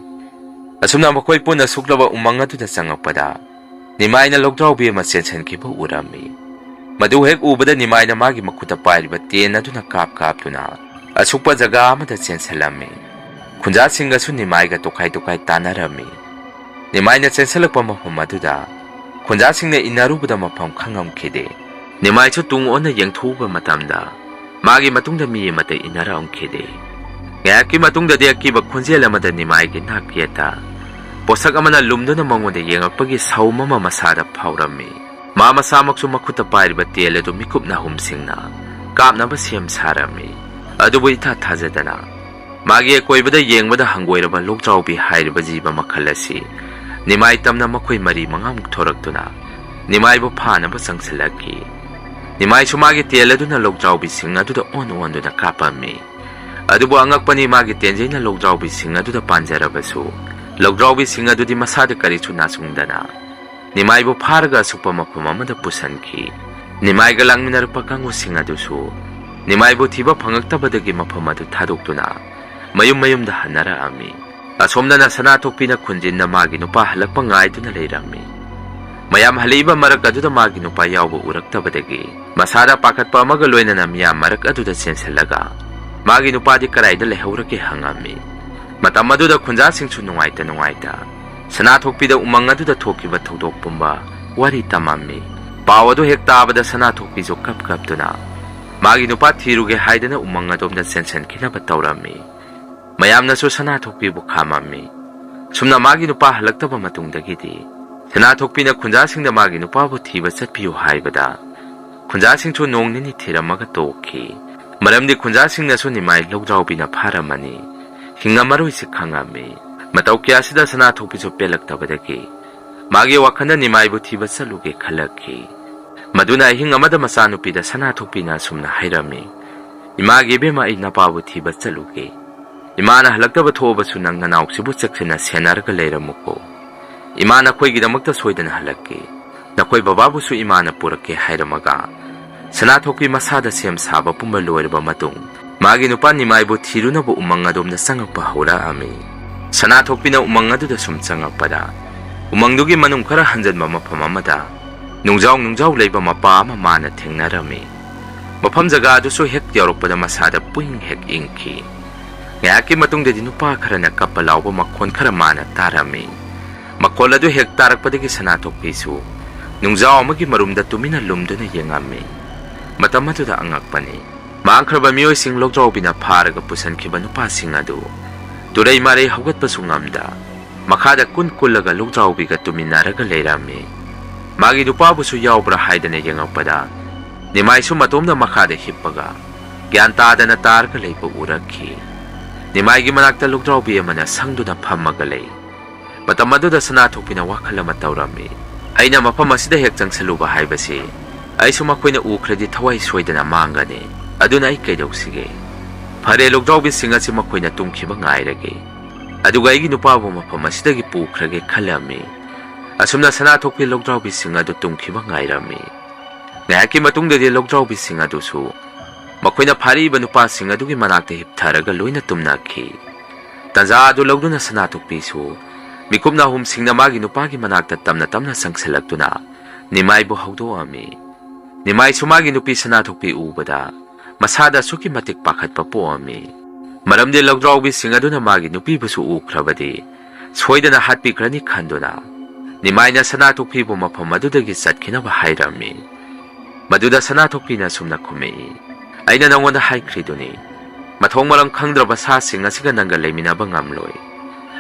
ꯑꯁꯨꯝꯅ ꯃꯈꯣꯏ ꯄꯨꯟꯅ ꯁꯨꯛꯂꯕ ꯎꯃꯪ ꯑꯗꯨꯗ ꯆꯪꯉꯛꯄꯗ, ꯅꯤꯃꯥꯏꯅ ꯂꯧꯗ꯭ꯔꯥꯎꯕꯤ ꯑꯃ ꯆꯦꯟꯁꯤꯟꯈꯤꯕ ꯎꯔꯝꯃꯤ꯫ ꯃꯗꯨ ꯍꯦꯛ ꯎꯕꯗ ꯅꯤꯃꯥꯏꯅ ꯃꯥꯒꯤ ꯃꯈꯨꯠꯇ ꯄꯥꯏꯔꯤꯕ ꯇꯦꯟ ꯑꯗꯨꯅ ꯀꯥꯞ ꯀꯥꯞꯇꯨꯅ ꯑꯁꯨꯛꯄ ꯖꯒꯥ ꯑꯃꯗ ꯆꯦꯟꯁꯤꯜꯂꯝꯃꯤ꯫ ꯈꯨꯟꯖꯥꯁꯤꯡꯒꯁꯨ ꯅꯤꯃꯥꯏꯒ ꯇꯣꯈꯥꯏ ꯇꯣꯈꯥꯏ ꯇꯥꯟꯅꯔꯝꯃꯤ꯫ ꯅꯤꯃꯥꯏꯅ ꯆꯦꯟꯁꯤꯜꯂꯛꯄ ꯃꯐꯝ ꯑꯗꯨꯗ ꯈꯨꯟꯖꯥꯁꯤꯡꯅ ꯏꯟꯅꯔꯨꯕꯗ ꯃꯐꯝ ꯈꯪꯉꯝꯈꯤꯗꯦ꯫ ꯅꯤꯃꯥꯏꯁꯨ ꯇꯨꯡ ꯑꯣꯟꯅ ꯌꯦꯡꯊꯣꯛꯎꯕ ꯃꯇꯝꯗ ꯃꯥꯒꯤ ꯃꯇꯨꯡꯗ ꯃꯤ ꯑꯃꯠꯇ ꯏꯟꯅꯔꯛꯑꯝꯈꯤꯗꯦ꯫ ꯉꯥꯏꯍꯥꯛꯀꯤ ꯃꯇꯨꯡꯗꯗꯤ ꯑꯀꯤꯕ ꯈꯣꯟꯖꯦꯜ ꯑꯃꯗ ꯅꯤꯃꯥꯏꯒꯤ ꯅꯥꯛ ꯌꯦꯠꯇ ꯄꯣꯠꯁꯛ ꯑꯃꯅ ꯂꯨꯝꯗꯨꯅ ꯃꯉꯣꯟꯗ ꯌꯦꯡꯂꯛꯄꯒꯤ ꯁꯧꯝ ꯑꯃ ꯃꯁꯥꯗ ꯐꯥꯎꯔꯝꯃꯤ꯫ ꯃꯥ ꯃꯁꯥꯃꯛꯁꯨ ꯃꯈꯨꯠꯇ ꯄꯥꯏꯔꯤꯕ ꯇꯦꯜ ꯑꯗꯨ ꯃꯤꯀꯨꯞ ꯅꯥꯍꯨꯝꯁꯤꯡꯅ ꯀꯥꯞꯅꯕ ꯁꯦꯝ ꯁꯥꯔꯝꯃꯤ꯫ ꯑꯗꯨꯕꯨ ꯏꯊꯥ ꯊꯥꯖꯗꯅ ꯃꯥꯒꯤ ꯑꯀꯣꯏꯕꯗ ꯌꯦꯡꯕꯗ ꯍꯪꯒꯣꯏꯔꯕ ꯂꯣꯛꯆꯥꯎꯕꯤ ꯍꯥꯏꯔꯤꯕ ꯖꯤꯕ ꯃꯈꯜ ꯑꯁꯤ ꯅꯤꯃꯥꯏ ꯇꯝꯅ ꯃꯈꯣꯏ ꯃꯔꯤ ꯃꯉꯥꯃꯨꯛ ꯊꯣꯔꯛꯇꯨꯅ ꯅꯤꯃꯥꯏꯕꯨ ꯐꯥꯅꯕ ꯆꯪꯁꯤꯜꯂꯛꯈꯤ꯫ ꯅꯤꯃꯥꯏꯁꯨ ꯃꯥꯒꯤ ꯇꯦꯜ ꯑꯗꯨꯅ ꯂꯣꯛꯆꯥꯎꯕꯤꯁꯤꯡ ꯑꯗꯨꯗ ꯑꯣꯟ ꯑꯣꯟꯗꯨꯅ ꯀꯥꯞꯄꯝꯃꯤ꯫ ꯑꯗꯨꯕꯨ ꯑꯉꯛꯄꯅꯤ, ꯃꯥꯒꯤ ꯇꯦꯟꯖꯩꯅ ꯂꯣꯛꯖꯥꯎꯕꯤꯁꯤꯡ ꯑꯗꯨꯗ ꯄꯥꯟꯖꯔꯕꯁꯨ, ꯂꯣꯛꯖꯥꯎꯕꯤꯁꯤꯡ ꯑꯗꯨꯗꯤ ꯃꯁꯥꯗ ꯀꯔꯤꯁꯨ ꯅꯥꯆꯨꯡꯗꯅ ꯅꯤꯃꯥꯏꯕꯨ ꯐꯥꯔꯒ ꯑꯁꯨꯛꯄ ꯃꯐꯝ ꯑꯃꯗ ꯄꯨꯁꯤꯟꯈꯤ꯫ ꯅꯤꯃꯥꯏꯒ ꯂꯥꯛꯃꯤꯟꯅꯔꯛꯄ ꯀꯥꯡꯕꯨꯁꯤꯡ ꯑꯗꯨꯁꯨ ꯅꯤꯃꯥꯏꯕꯨ ꯊꯤꯕ ꯐꯪꯂꯛꯇꯕꯗꯒꯤ ꯃꯐꯝ ꯑꯗꯨ ꯊꯥꯗꯣꯛꯇꯨꯅ ꯃꯌꯨꯝ ꯃꯌꯨꯝꯗ ꯍꯟꯅꯔꯛꯑꯝꯃꯤ꯫ ꯑꯁꯣꯝꯗꯅ ꯁꯅꯥꯊꯣꯛꯄꯤꯅ ꯈꯨꯟꯖꯤꯟꯅ ꯃꯥꯒꯤ ꯅꯨꯄꯥ ꯍꯜꯂꯛꯄ ꯉꯥꯏꯗꯨꯅ ꯂꯩꯔꯝꯃꯤ꯫ ꯃꯌꯥꯝ ꯍꯜꯂꯛꯏꯕ ꯃꯔꯛ ꯑꯗꯨꯗ ꯃꯥꯒꯤ ꯅꯨꯄꯥ ꯌꯥꯎꯕ ꯎꯔꯛꯇꯕꯗꯒꯤ ꯃꯁꯥꯗ ꯄꯥꯈꯠꯄ ꯑꯃꯒ ꯂꯣꯏꯅꯅ ꯃꯤꯌꯥꯝ ꯃꯔꯛ ꯑꯗꯨꯗ ꯆꯦꯟꯁꯤꯜꯂꯒ ꯃꯥꯒꯤ ꯅꯨꯄꯥꯗꯤ ꯀꯗꯥꯏꯗ ꯂꯩꯍꯧꯔꯒꯦ ꯍꯪꯉꯝꯃꯤ꯫ ꯃꯇꯝ ꯑꯗꯨꯗ ꯈꯨꯟꯖꯥꯁꯤꯡꯁꯨ ꯅꯨꯡꯉꯥꯏꯇ ꯅꯨꯡꯉꯥꯏꯇ ꯁꯅꯥꯊꯣꯛꯄꯤꯗ ꯎꯃꯪ ꯑꯗꯨꯗ ꯊꯣꯛꯈꯤꯕ ꯊꯧꯗꯣꯛ ꯄꯨꯝꯕ ꯋꯥꯔꯤ ꯇꯝꯃꯝꯃꯤ꯫ ꯄꯥꯎ ꯑꯗꯨ ꯍꯦꯛ ꯇꯥꯕꯗ ꯁꯅꯥꯊꯣꯛꯄꯤꯁꯨ ꯀꯞ ꯀꯞꯇꯨꯅ ꯃꯥꯒꯤ ꯅꯨꯄꯥ ꯊꯤꯔꯨꯒꯦ ꯍꯥꯏꯗꯅ ꯎꯃꯪ ꯑꯗꯣꯝꯗ ꯆꯦꯟꯁꯤꯟꯈꯤꯅꯕ ꯇꯧꯔꯝꯃꯤ꯫ ꯃꯌꯥꯝꯅꯁꯨ ꯁꯅꯥꯊꯣꯛꯄꯤꯕꯨ ꯈꯥꯝꯃꯝꯃꯤ꯫ ꯁꯨꯝꯅ ꯃꯥꯒꯤ ꯅꯨꯄꯥ ꯍꯜꯂꯛꯇꯕ ꯃꯇꯨꯡꯗꯒꯤꯗꯤ ꯁꯅꯥꯊꯣꯛꯄꯤꯅ ꯈꯨꯟꯖꯥꯁꯤꯡꯗ ꯃꯥꯒꯤ ꯅꯨꯄꯥꯕꯨ ꯊꯤꯕ ꯆꯠꯄꯤꯌꯨ ꯍꯥꯏꯕꯗ ꯈꯨꯟꯖꯥꯁꯤꯡꯁꯨ ꯅꯣꯡ ꯅꯤꯅꯤ ꯊꯤꯔꯝꯃꯒ ꯇꯣꯛꯈꯤ꯫ ꯃꯔꯝꯗꯤ ꯈꯨꯟꯖꯥꯁꯤꯡꯅꯁꯨ ꯅꯤꯃꯥꯏ ꯂꯧꯗ꯭ꯔꯥꯎꯕꯤꯅ ꯐꯥꯔꯝꯃꯅꯤ, ꯍꯤꯡꯉꯝꯃꯔꯣꯏꯁꯤ ꯈꯪꯉꯝꯃꯤ꯫ ꯃꯇꯧ ꯀꯌꯥꯁꯤꯗ ꯁꯅꯥꯊꯣꯛꯄꯤꯁꯨ ꯄꯦꯜꯂꯛꯇꯕꯗꯒꯤ ꯃꯥꯒꯤ ꯋꯥꯈꯜꯗ ꯅꯤꯃꯥꯏꯕꯨ ꯊꯤꯕ ꯆꯠꯂꯨꯒꯦ ꯈꯜꯂꯛꯈꯤ꯫ ꯃꯗꯨꯅ ꯑꯍꯤꯡ ꯑꯃꯗ ꯃꯆꯥꯅꯨꯄꯤꯗ ꯁꯅꯥꯊꯣꯛꯄꯤꯅ ꯑꯁꯨꯝꯅ ꯍꯥꯏꯔꯝꯃꯤ, "ꯏꯃꯥꯒꯤ ꯏꯕꯦꯝꯃ, ꯑꯩ ꯅꯄꯥꯕꯨ ꯊꯤꯕ ꯆꯠꯂꯨꯒꯦ꯫ ꯏꯃꯥꯅ ꯍꯜꯂꯛꯇꯕ ꯊꯣꯛꯑꯕꯁꯨ ꯅꯪ ꯅꯅꯥꯎꯁꯤꯕꯨ ꯆꯦꯛꯁꯤꯟꯅ ꯁꯦꯟꯅꯔꯒ ꯂꯩꯔꯝꯃꯨꯀꯣ꯫ ꯏꯃꯥ ꯅꯈꯣꯏꯒꯤꯗꯃꯛꯇ ꯁꯣꯏꯗꯅ ꯍꯜꯂꯛꯀꯦ꯫ ꯅꯈꯣꯏ ꯕꯕꯥꯕꯨꯁꯨ ꯏꯃꯥꯅ ꯄꯨꯔꯛꯀꯦ" ꯍꯥꯏꯔꯝꯃꯒ ꯁꯅꯥꯊꯣꯛꯄꯤ ꯃꯁꯥꯗ ꯁꯦꯝ ꯁꯥꯕ ꯄꯨꯝꯕ ꯂꯣꯏꯔꯕ ꯃꯇꯨꯡ ꯃꯥꯒꯤ ꯅꯨꯄꯥ ꯅꯤꯃꯥꯏꯕꯨ ꯊꯤꯔꯨꯅꯕ ꯎꯃꯪ ꯑꯗꯣꯝꯗ ꯆꯪꯉꯛꯄ ꯍꯧꯔꯛꯑꯝꯃꯤ꯫ ꯁꯅꯥꯊꯣꯛꯄꯤꯅ ꯎꯃꯪ ꯑꯗꯨꯗ ꯁꯨꯝ ꯆꯪꯉꯛꯄꯗ ꯎꯃꯪꯗꯨꯒꯤ ꯃꯅꯨꯡ ꯈꯔ ꯍꯟꯖꯟꯕ ꯃꯐꯝ ꯑꯃꯗ ꯅꯨꯡꯖꯥꯎ ꯅꯨꯡꯖꯥꯎ ꯂꯩꯕ ꯃꯄꯥ ꯑꯃ ꯃꯥꯅ ꯊꯦꯡꯅꯔꯝꯃꯤ꯫ ꯃꯐꯝ ꯖꯒꯥ ꯑꯗꯨꯁꯨ ꯍꯦꯛ ꯌꯧꯔꯛꯄꯗ ꯃꯁꯥꯗ ꯄꯨꯡ ꯍꯦꯛ ꯏꯪꯈꯤ꯫ ꯉꯥꯏꯍꯥꯛꯀꯤ ꯃꯇꯨꯡꯗꯗꯤ ꯅꯨꯄꯥ ꯈꯔꯅ ꯀꯞꯄ ꯂꯥꯎꯕ ꯃꯈꯣꯟ ꯈꯔ ꯃꯥꯅ ꯇꯥꯔꯝꯃꯤ꯫ ꯃꯈꯣꯜ ꯑꯗꯨ ꯍꯦꯛ ꯇꯥꯔꯛꯄꯗꯒꯤ ꯁꯅꯥꯊꯣꯛꯄꯤꯁꯨ ꯅꯨꯡꯖꯥꯎ ꯑꯃꯒꯤ ꯃꯔꯨꯝꯗ ꯇꯨꯃꯤꯟꯅ ꯂꯨꯝꯗꯨꯅ ꯌꯦꯡꯉꯝꯃꯤ꯫ ꯃꯇꯝ ꯑꯗꯨꯗ ꯑꯉꯛꯄꯅꯤ꯫ ꯃꯥꯡꯈ꯭ꯔꯕ ꯃꯤꯑꯣꯏꯁꯤꯡ ꯂꯧꯗ꯭ꯔꯥꯎꯕꯤꯅ ꯐꯥꯔꯒ ꯄꯨꯁꯤꯟꯈꯤꯕ ꯅꯨꯄꯥꯁꯤꯡ ꯑꯗꯨ ꯇꯨꯔꯩ ꯃꯥꯔꯩ ꯍꯧꯒꯠꯄꯁꯨ ꯉꯝꯗ ꯃꯈꯥꯗ ꯀꯨꯟ ꯀꯨꯜꯂꯒ ꯂꯧꯗ꯭ꯔꯥꯎꯕꯤꯒ ꯇꯨꯃꯤꯟꯅꯔꯒ ꯂꯩꯔꯝꯃꯤ꯫ ꯃꯥꯒꯤ ꯅꯨꯄꯥꯕꯨꯁꯨ ꯌꯥꯎꯕ꯭ꯔꯥ ꯍꯥꯏꯗꯅ ꯌꯦꯡꯉꯛꯄꯗ ꯅꯤꯃꯥꯏꯁꯨ ꯃꯇꯣꯝꯗ ꯃꯈꯥꯗ ꯍꯤꯞꯄꯒ ꯒ꯭ꯌꯥꯟ ꯇꯥꯗꯅ ꯇꯥꯔꯒ ꯂꯩꯕ ꯎꯔꯛꯈꯤ꯫ ꯅꯤꯃꯥꯏꯒꯤ ꯃꯅꯥꯛꯇ ꯂꯧꯗ꯭ꯔꯥꯎꯕꯤ ꯑꯃꯅ ꯁꯪꯗꯨꯅ ꯐꯝꯃꯒ ꯂꯩ꯫ ꯃꯇꯝ ꯑꯗꯨꯗ ꯁꯅꯥꯊꯣꯛꯄꯤꯅ ꯋꯥꯈꯜ ꯑꯃ ꯇꯧꯔꯝꯃꯤ꯫ "ꯑꯩꯅ ꯃꯐꯝ ꯑꯁꯤꯗ ꯍꯦꯛ ꯆꯪꯁꯜꯂꯨꯕ ꯍꯥꯏꯕꯁꯤ ꯑꯩꯁꯨ ꯃꯈꯣꯏꯅ ꯎꯈ꯭ꯔꯗꯤ ꯊꯋꯥꯏ ꯁꯣꯏꯗꯅ ꯃꯥꯡꯒꯅꯤ꯫ ꯑꯗꯨꯅ ꯑꯩ ꯀꯩꯗꯧꯁꯤꯒꯦ? ꯐꯔꯦ, ꯂꯧꯗ꯭ꯔꯥꯎꯕꯤꯁꯤꯡ ꯑꯁꯤ ꯃꯈꯣꯏꯅ ꯇꯨꯝꯈꯤꯕ ꯉꯥꯏꯔꯒꯦ꯫ ꯑꯗꯨꯒ ꯑꯩꯒꯤ ꯅꯨꯄꯥꯕꯨ ꯃꯐꯝ ꯑꯁꯤꯗꯒꯤ ꯄꯨꯈ꯭ꯔꯒꯦ" ꯈꯜꯂꯝꯃꯤ꯫ ꯑꯁꯨꯝꯅ ꯁꯅꯥꯊꯣꯛꯄꯤ ꯂꯧꯗ꯭ꯔꯥꯎꯕꯤꯁꯤꯡ ꯑꯗꯨ ꯇꯨꯝꯈꯤꯕ ꯉꯥꯏꯔꯝꯃꯤ꯫ ꯉꯥꯏꯍꯥꯛꯀꯤ ꯃꯇꯨꯡꯗꯗꯤ ꯂꯧꯗ꯭ꯔꯥꯎꯕꯤꯁꯤꯡ ꯑꯗꯨꯁꯨ ꯃꯈꯣꯏꯅ ꯐꯥꯔꯛꯏꯕ ꯅꯨꯄꯥꯁꯤꯡ ꯑꯗꯨꯒꯤ ꯃꯅꯥꯛꯇ ꯍꯤꯞꯊꯔꯒ ꯂꯣꯏꯅ ꯇꯨꯝꯅꯈꯤ꯫ ꯇꯟꯖꯥ ꯑꯗꯨ ꯂꯧꯗꯨꯅ ꯁꯅꯥꯊꯣꯛꯄꯤꯁꯨ ꯃꯤꯀꯨꯞ ꯅꯥꯍꯨꯝ ꯁꯤꯡꯅ ꯃꯥꯒꯤ ꯅꯨꯄꯥꯒꯤ ꯃꯅꯥꯛꯇ ꯇꯞꯅ ꯇꯞꯅ ꯆꯪꯁꯤꯜꯂꯛꯇꯨꯅ ꯅꯤꯃꯥꯏꯕꯨ ꯍꯧꯗꯣꯛꯑꯝꯃꯤ꯫ ꯅꯤꯃꯥꯏꯁꯨ ꯃꯥꯒꯤ ꯅꯨꯄꯤ ꯁꯅꯥꯊꯣꯛꯄꯤ ꯎꯕꯗ ꯃꯁꯥꯗ ꯑꯁꯨꯛꯀꯤ ꯃꯇꯤꯛ ꯄꯥꯈꯠꯄ ꯄꯣꯛꯑꯝꯃꯤ꯫ ꯃꯔꯝꯗꯤ ꯂꯧꯗ꯭ꯔꯥꯎꯕꯤꯁꯤꯡ ꯑꯗꯨꯅ ꯃꯥꯒꯤ ꯅꯨꯄꯤꯕꯨꯁꯨ ꯎꯈ꯭ꯔꯕꯗꯤ ꯁꯣꯏꯗꯅ ꯍꯥꯠꯄꯤꯈ꯭ꯔꯅꯤ ꯈꯟꯗꯨꯅ ꯅꯤꯃꯥꯏꯅ ꯁꯅꯥꯊꯣꯛꯄꯤꯕꯨ ꯃꯐꯝ ꯑꯗꯨꯗꯒꯤ ꯆꯠꯈꯤꯅꯕ ꯍꯥꯏꯔꯝꯃꯤ꯫ ꯃꯗꯨꯗ ꯁꯅꯥꯊꯣꯛꯄꯤꯅ ꯑꯁꯨꯝꯅ ꯈꯨꯝꯃꯛꯏ, "ꯑꯩꯅ ꯅꯪꯉꯣꯟꯗ ꯍꯥꯏꯈ꯭ꯔꯤꯗꯨꯅꯤ, ꯃꯊꯣꯡ ꯃꯔꯝ ꯈꯪꯗ꯭ꯔꯕ ꯁꯥꯁꯤꯡ ꯑꯁꯤꯒ ꯅꯪꯒ ꯂꯩꯃꯤꯟꯅꯕ ꯉꯝꯂꯣꯏ꯫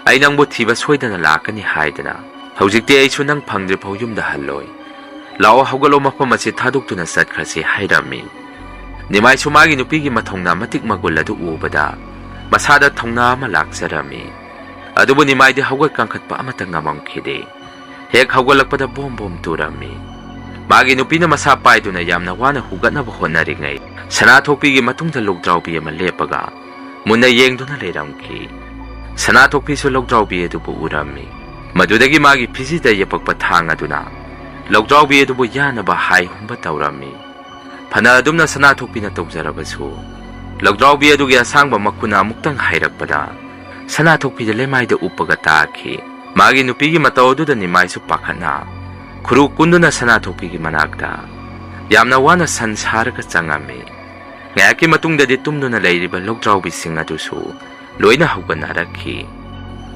ꯑꯩ ꯅꯪꯕꯨ ꯊꯤꯕ ꯁꯣꯏꯗꯅ ꯂꯥꯛꯀꯅꯤ ꯍꯥꯏꯗꯅ꯫ ꯍꯧꯖꯤꯛꯇꯤ ꯑꯩꯁꯨ ꯅꯪ ꯐꯪꯗ꯭ꯔꯤꯐꯥꯎ ꯌꯨꯝꯗ ꯍꯜꯂꯣꯏ꯫ ꯂꯥꯛꯑꯣ, ꯍꯧꯒꯠꯂꯣ, ꯃꯐꯝ ꯑꯁꯤ ꯊꯥꯗꯣꯛꯇꯨꯅ ꯆꯠꯈ꯭ꯔꯁꯤ" ꯍꯥꯏꯔꯝꯃꯤ꯫ ꯅꯤꯃꯥꯏꯁꯨ ꯃꯥꯒꯤ ꯅꯨꯄꯤꯒꯤ ꯃꯊꯧꯅꯥ ꯃꯇꯤꯛ ꯃꯒꯨꯜ ꯑꯗꯨ ꯎꯕꯗ ꯃꯁꯥꯗ ꯊꯧꯅꯥ ꯑꯃ ꯂꯥꯛꯆꯔꯝꯃꯤ꯫ ꯑꯗꯨꯕꯨ ꯅꯤꯃꯥꯏꯗꯤ ꯍꯧꯒꯠ ꯀꯥꯡꯈꯠꯄ ꯑꯃꯠꯇ ꯉꯝꯃꯝꯈꯤꯗꯦ꯫ ꯍꯦꯛ ꯍꯧꯒꯠꯂꯛꯄꯗ ꯕꯣꯝ ꯕꯣꯝ ꯇꯨꯔꯝꯃꯤ꯫ ꯃꯥꯒꯤ ꯅꯨꯄꯤꯅ ꯃꯁꯥ ꯄꯥꯏꯗꯨꯅ ꯌꯥꯝꯅ ꯋꯥꯅ ꯍꯨꯒꯠꯅꯕ ꯍꯣꯠꯅꯔꯤꯉꯩ, ꯁꯅꯥꯊꯣꯛꯄꯤꯒꯤ ꯃꯇꯨꯡꯗ ꯂꯧꯗ꯭ꯔꯥꯎꯕꯤ ꯑꯃ ꯂꯦꯞꯄꯒ ꯃꯨꯟꯅ ꯌꯦꯡꯗꯨꯅ ꯂꯩꯔꯝꯈꯤ꯫ ꯁꯅꯥꯊꯣꯛꯄꯤꯁꯨ ꯂꯧꯗ꯭ꯔꯥꯎꯕꯤ ꯑꯗꯨꯕꯨ ꯎꯔꯝꯃꯤ꯫ ꯃꯗꯨꯗꯒꯤ ꯃꯥꯒꯤ ꯐꯤꯖꯤꯗ ꯌꯦꯞꯄꯛꯄ ꯊꯥꯡ ꯑꯗꯨꯅ ꯂꯧꯗ꯭ꯔꯥꯎꯕꯤ ꯑꯗꯨꯕꯨ ꯌꯥꯅꯕ ꯍꯥꯏ ꯍꯨꯝꯕ ꯇꯧꯔꯝꯃꯤ꯫ ꯐꯅ ꯑꯗꯨꯝꯅ ꯁꯅꯥꯊꯣꯛꯄꯤꯅ ꯇꯧꯖꯔꯕꯁꯨ, ꯂꯧꯗ꯭ꯔꯥꯎꯕꯤ ꯑꯗꯨꯒꯤ ꯑꯁꯥꯡꯕ ꯃꯈꯨꯟ ꯑꯃꯨꯛꯇꯪ ꯍꯥꯏꯔꯛꯄꯗ, ꯁꯅꯥꯊꯣꯛꯄꯤꯗ ꯂꯩꯃꯥꯏꯗ ꯎꯞꯄꯒ ꯇꯥꯈꯤ꯫ ꯃꯥꯒꯤ ꯅꯨꯄꯤꯒꯤ ꯃꯇꯧ ꯑꯗꯨꯗ ꯅꯤꯃꯥꯏꯁꯨ ꯄꯥꯈꯠꯅ ꯈꯨꯔꯨ ꯀꯨꯟꯗꯨꯅ ꯁꯅꯥꯊꯣꯛꯄꯤꯒꯤ ꯃꯅꯥꯛꯇ ꯌꯥꯝꯅ ꯋꯥꯅ ꯁꯟ ꯁꯥꯔꯒ ꯆꯪꯉꯝꯃꯤ꯫ ꯉꯥꯏꯍꯥꯛꯀꯤ ꯃꯇꯨꯡꯗꯗꯤ ꯇꯨꯝꯗꯨꯅ ꯂꯩꯔꯤꯕ ꯂꯧꯗ꯭ꯔꯥꯎꯕꯤꯁꯤꯡ ꯑꯗꯨꯁꯨ ꯂꯣꯏꯅ ꯍꯧꯒꯠꯅꯔꯛꯈꯤ꯫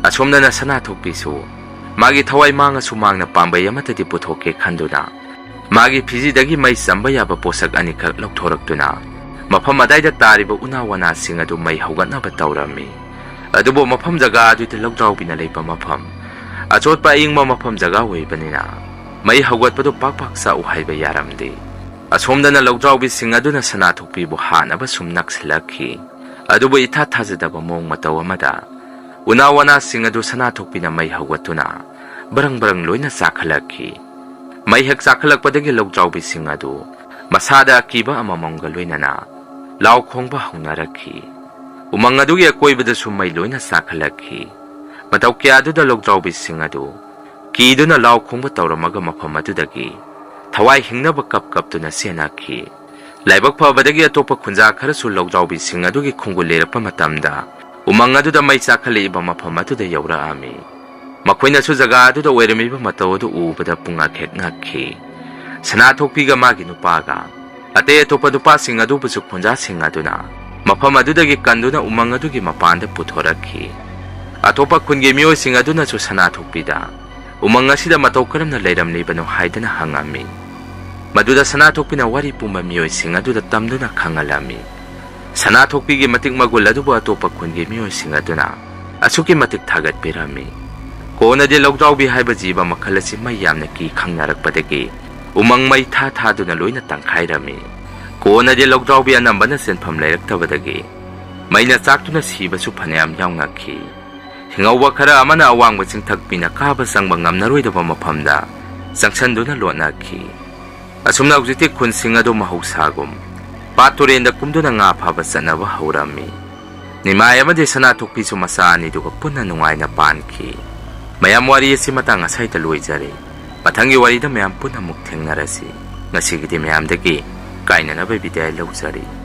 ꯑꯁꯣꯝꯗꯅ ꯁꯅꯥꯊꯣꯛꯄꯤꯁꯨ ꯃꯥꯒꯤ ꯊꯋꯥꯏ ꯃꯥꯡꯉꯁꯨ ꯃꯥꯡꯅ ꯄꯥꯝꯕꯩ ꯑꯃꯠꯇꯗꯤ ꯄꯨꯊꯣꯛꯀꯦ ꯈꯟꯗꯨꯅ ꯃꯥꯒꯤ ꯐꯤꯖꯤꯗꯒꯤ ꯃꯩ ꯆꯝꯕ ꯌꯥꯕ ꯄꯣꯠꯁꯛ ꯑꯅꯤꯈꯛ ꯂꯧꯊꯣꯔꯛꯇꯨꯅ ꯃꯐꯝ ꯑꯗꯥꯏꯗ ꯇꯥꯔꯤꯕ ꯎꯅꯥ ꯋꯥꯅꯥꯁꯤꯡ ꯑꯗꯨ ꯃꯩ ꯍꯧꯒꯠꯅꯕ ꯇꯧꯔꯝꯃꯤ꯫ ꯑꯗꯨꯕꯨ ꯃꯐꯝ ꯖꯒꯥ ꯑꯗꯨꯗꯤ ꯂꯧꯗ꯭ꯔꯥꯎꯕꯤꯅ ꯂꯩꯕ ꯃꯐꯝ, ꯑꯆꯣꯠꯄ ꯑꯏꯪꯕ ꯃꯐꯝ ꯖꯒꯥ ꯑꯣꯏꯕꯅꯤꯅ ꯃꯩ ꯍꯧꯒꯠꯄꯗꯨ ꯄꯥꯛ ꯄꯥꯛ ꯆꯥꯛꯎ ꯍꯥꯏꯕ ꯌꯥꯔꯝꯗꯦ꯫ ꯑꯁꯣꯝꯗꯅ ꯂꯧꯗ꯭ꯔꯥꯎꯕꯤꯁꯤꯡ ꯑꯗꯨꯅ ꯁꯅꯥꯊꯣꯛꯄꯤꯕꯨ ꯍꯥꯠꯅꯕ ꯁꯨꯝ ꯅꯛꯁꯤꯜꯂꯛꯈꯤ꯫ ꯑꯗꯨꯕꯨ ꯏꯊꯥ ꯊꯥꯖꯗꯕ ꯃꯑꯣꯡ ꯃꯇꯧ ꯑꯃꯗ ꯎꯅꯥ ꯋꯥꯅꯥꯁꯤꯡ ꯑꯗꯨ ꯁꯅꯥꯊꯣꯛꯄꯤꯅ ꯃꯩ ꯍꯧꯒꯠꯇꯨꯅ ꯕ꯭ꯔꯪ ꯕ꯭ꯔꯪ ꯂꯣꯏꯅ ꯆꯥꯛꯈꯠꯂꯛꯈꯤ꯫ ꯃꯩ ꯍꯦꯛ ꯆꯥꯛꯈꯠꯂꯛꯄꯗꯒꯤ ꯂꯧꯗ꯭ꯔꯥꯎꯕꯤꯁꯤꯡ ꯑꯗꯨ ꯃꯁꯥꯗ ꯑꯀꯤꯕ ꯑꯃꯃꯝꯒ ꯂꯣꯏꯅꯅ ꯂꯥꯎ ꯈꯣꯡꯕ ꯍꯧꯅꯔꯛꯈꯤ꯫ ꯎꯃꯪ ꯑꯗꯨꯒꯤ ꯑꯀꯣꯏꯕꯗꯁꯨ ꯃꯩ ꯂꯣꯏꯅ ꯆꯥꯛꯈꯠꯂꯛꯈꯤ꯫ ꯃꯇꯧ ꯀꯌꯥꯗꯨꯗ ꯂꯧꯗ꯭ꯔꯥꯎꯕꯤꯁꯤꯡ ꯑꯗꯨ ꯀꯤꯗꯨꯅ ꯂꯥꯎ ꯈꯣꯡꯕ ꯇꯧꯔꯝꯃꯒ ꯃꯐꯝ ꯑꯗꯨꯗꯒꯤ ꯊꯋꯥꯏ ꯍꯤꯡꯅꯕ ꯀꯞ ꯀꯞꯇꯨꯅ ꯆꯦꯟꯅꯈꯤ꯫ ꯂꯥꯏꯕꯛ ꯐꯕꯗꯒꯤ ꯑꯇꯣꯞꯄ ꯈꯨꯟꯖꯥ ꯈꯔꯁꯨ ꯂꯧꯗ꯭ꯔꯥꯎꯕꯤꯁꯤꯡ ꯑꯗꯨꯒꯤ ꯈꯣꯡꯒꯨꯜ ꯂꯤꯔꯛꯄ ꯃꯇꯝꯗ ꯎꯃꯪ ꯑꯗꯨꯗ ꯃꯩ ꯆꯥꯛꯈꯠꯂꯛꯏꯕ ꯃꯐꯝ ꯑꯗꯨꯗ ꯌꯧꯔꯛꯑꯝꯃꯤ꯫ ꯃꯈꯣꯏꯅꯁꯨ ꯖꯒꯥ ꯑꯗꯨꯗ ꯑꯣꯏꯔꯝꯃꯤꯕ ꯃꯇꯧ ꯑꯗꯨ ꯎꯕꯗ ꯄꯨꯡꯉꯛ ꯍꯦꯛ ꯉꯛꯈꯤ꯫ ꯁꯅꯥꯊꯣꯛꯄꯤꯒ ꯃꯥꯒꯤ ꯅꯨꯄꯥꯒ ꯑꯇꯩ ꯑꯇꯣꯞꯄ ꯅꯨꯄꯥꯁꯤꯡ ꯑꯗꯨꯕꯨꯁꯨ ꯈꯨꯟꯖꯥꯁꯤꯡ ꯑꯗꯨꯅ ꯃꯐꯝ ꯑꯗꯨꯗꯒꯤ ꯀꯟꯗꯨꯅ ꯎꯃꯪ ꯑꯗꯨꯒꯤ ꯃꯄꯥꯟꯗ ꯄꯨꯊꯣꯔꯛꯈꯤ꯫ ꯑꯇꯣꯞꯄ ꯈꯨꯟꯒꯤ ꯃꯤꯑꯣꯏꯁꯤꯡ ꯑꯗꯨꯅꯁꯨ ꯁꯅꯥꯊꯣꯛꯄꯤꯗ ꯎꯃꯪ ꯑꯁꯤꯗ ꯃꯇꯧ ꯀꯔꯝꯅ ꯂꯩꯔꯝꯂꯤꯕꯅꯣ ꯍꯥꯏꯗꯨꯅ ꯍꯪꯉꯝꯃꯤ꯫ ꯃꯗꯨꯗ ꯁꯅꯥꯊꯣꯛꯄꯤꯅ ꯋꯥꯔꯤ ꯄꯨꯝꯕ ꯃꯤꯑꯣꯏꯁꯤꯡ ꯑꯗꯨꯗ ꯇꯝꯗꯨꯅ ꯈꯪꯍꯜꯂꯝꯃꯤ꯫ ꯁꯅꯥꯊꯣꯛꯄꯤꯒꯤ ꯃꯇꯤꯛ ꯃꯒꯨꯟ ꯑꯗꯨꯕꯨ ꯑꯇꯣꯞꯄ ꯈꯨꯟꯒꯤ ꯃꯤꯑꯣꯏꯁꯤꯡ ꯑꯗꯨꯅ ꯑꯁꯨꯛꯀꯤ ꯃꯇꯤꯛ ꯊꯥꯒꯠꯄꯤꯔꯝꯃꯤ꯫ ꯀꯣꯟꯅꯗꯤ ꯂꯧꯗ꯭ꯔꯥꯎꯕꯤ ꯍꯥꯏꯕ ꯖꯤꯕ ꯃꯈꯜ ꯑꯁꯤ ꯃꯩ ꯌꯥꯝꯅ ꯀꯤ ꯈꯪꯅꯔꯛꯄꯗꯒꯤ ꯎꯃꯪ ꯃꯩ ꯊꯥ ꯊꯥꯗꯨꯅ ꯂꯣꯏꯅ ꯇꯪꯈꯥꯏꯔꯝꯃꯤ꯫ ꯀꯣꯟꯅꯗꯤ ꯂꯧꯗ꯭ꯔꯥꯎꯕꯤ ꯑꯅꯝꯕꯅ ꯆꯦꯟꯐꯝ ꯂꯩꯔꯛꯇꯕꯗꯒꯤ ꯃꯩꯅ ꯆꯥꯛꯇꯨꯅ ꯁꯤꯕꯁꯨ ꯐꯅꯌꯥꯝ ꯌꯥꯎꯅꯈꯤ꯫ ꯍꯤꯡꯍꯧꯕ ꯈꯔ ꯑꯃꯅ ꯑꯋꯥꯡꯕ ꯆꯤꯡꯊꯛ ꯄꯤꯅ ꯀꯥꯕ ꯆꯪꯕ ꯉꯝꯅꯔꯣꯏꯗꯕ ꯃꯐꯝꯗ ꯆꯪꯁꯟꯗꯨꯅ ꯂꯣꯠꯅꯈꯤ꯫ ꯑꯁꯨꯝꯅ ꯍꯧꯖꯤꯛꯇꯤ ꯈꯨꯟꯁꯤꯡ ꯑꯗꯨ ꯃꯍꯧꯁꯥꯒꯨꯝ ꯄꯥꯠ ꯇꯨꯔꯦꯟꯗ ꯀꯨꯝꯗꯨꯅ ꯉꯥ ꯐꯥꯕ ꯆꯠꯅꯕ ꯍꯧꯔꯝꯃꯤ꯫ ꯅꯤꯃꯥꯏ ꯑꯃꯗꯤ ꯁꯅꯥꯊꯣꯛꯄꯤꯁꯨ ꯃꯆꯥ ꯑꯅꯤꯗꯨꯒ ꯄꯨꯟꯅ ꯅꯨꯡꯉꯥꯏꯅ ꯄꯥꯟꯈꯤ꯫ ꯃꯌꯥꯝ, ꯋꯥꯔꯤ ꯑꯁꯤ ꯃꯇꯥꯡ ꯑꯁꯥꯏꯗ ꯂꯣꯏꯖꯔꯦ꯫ ꯃꯊꯪꯒꯤ ꯋꯥꯔꯤꯗ ꯃꯌꯥꯝ ꯄꯨꯟꯅ ꯑꯃꯨꯛ ꯊꯦꯡꯅꯔꯁꯤ꯫ ꯉꯁꯤꯒꯤꯗꯤ ꯃꯌꯥꯝꯗꯒꯤ ꯀꯥꯏꯅꯅꯕ ꯕꯤꯗꯥꯏ ꯂꯧꯖꯔꯤ꯫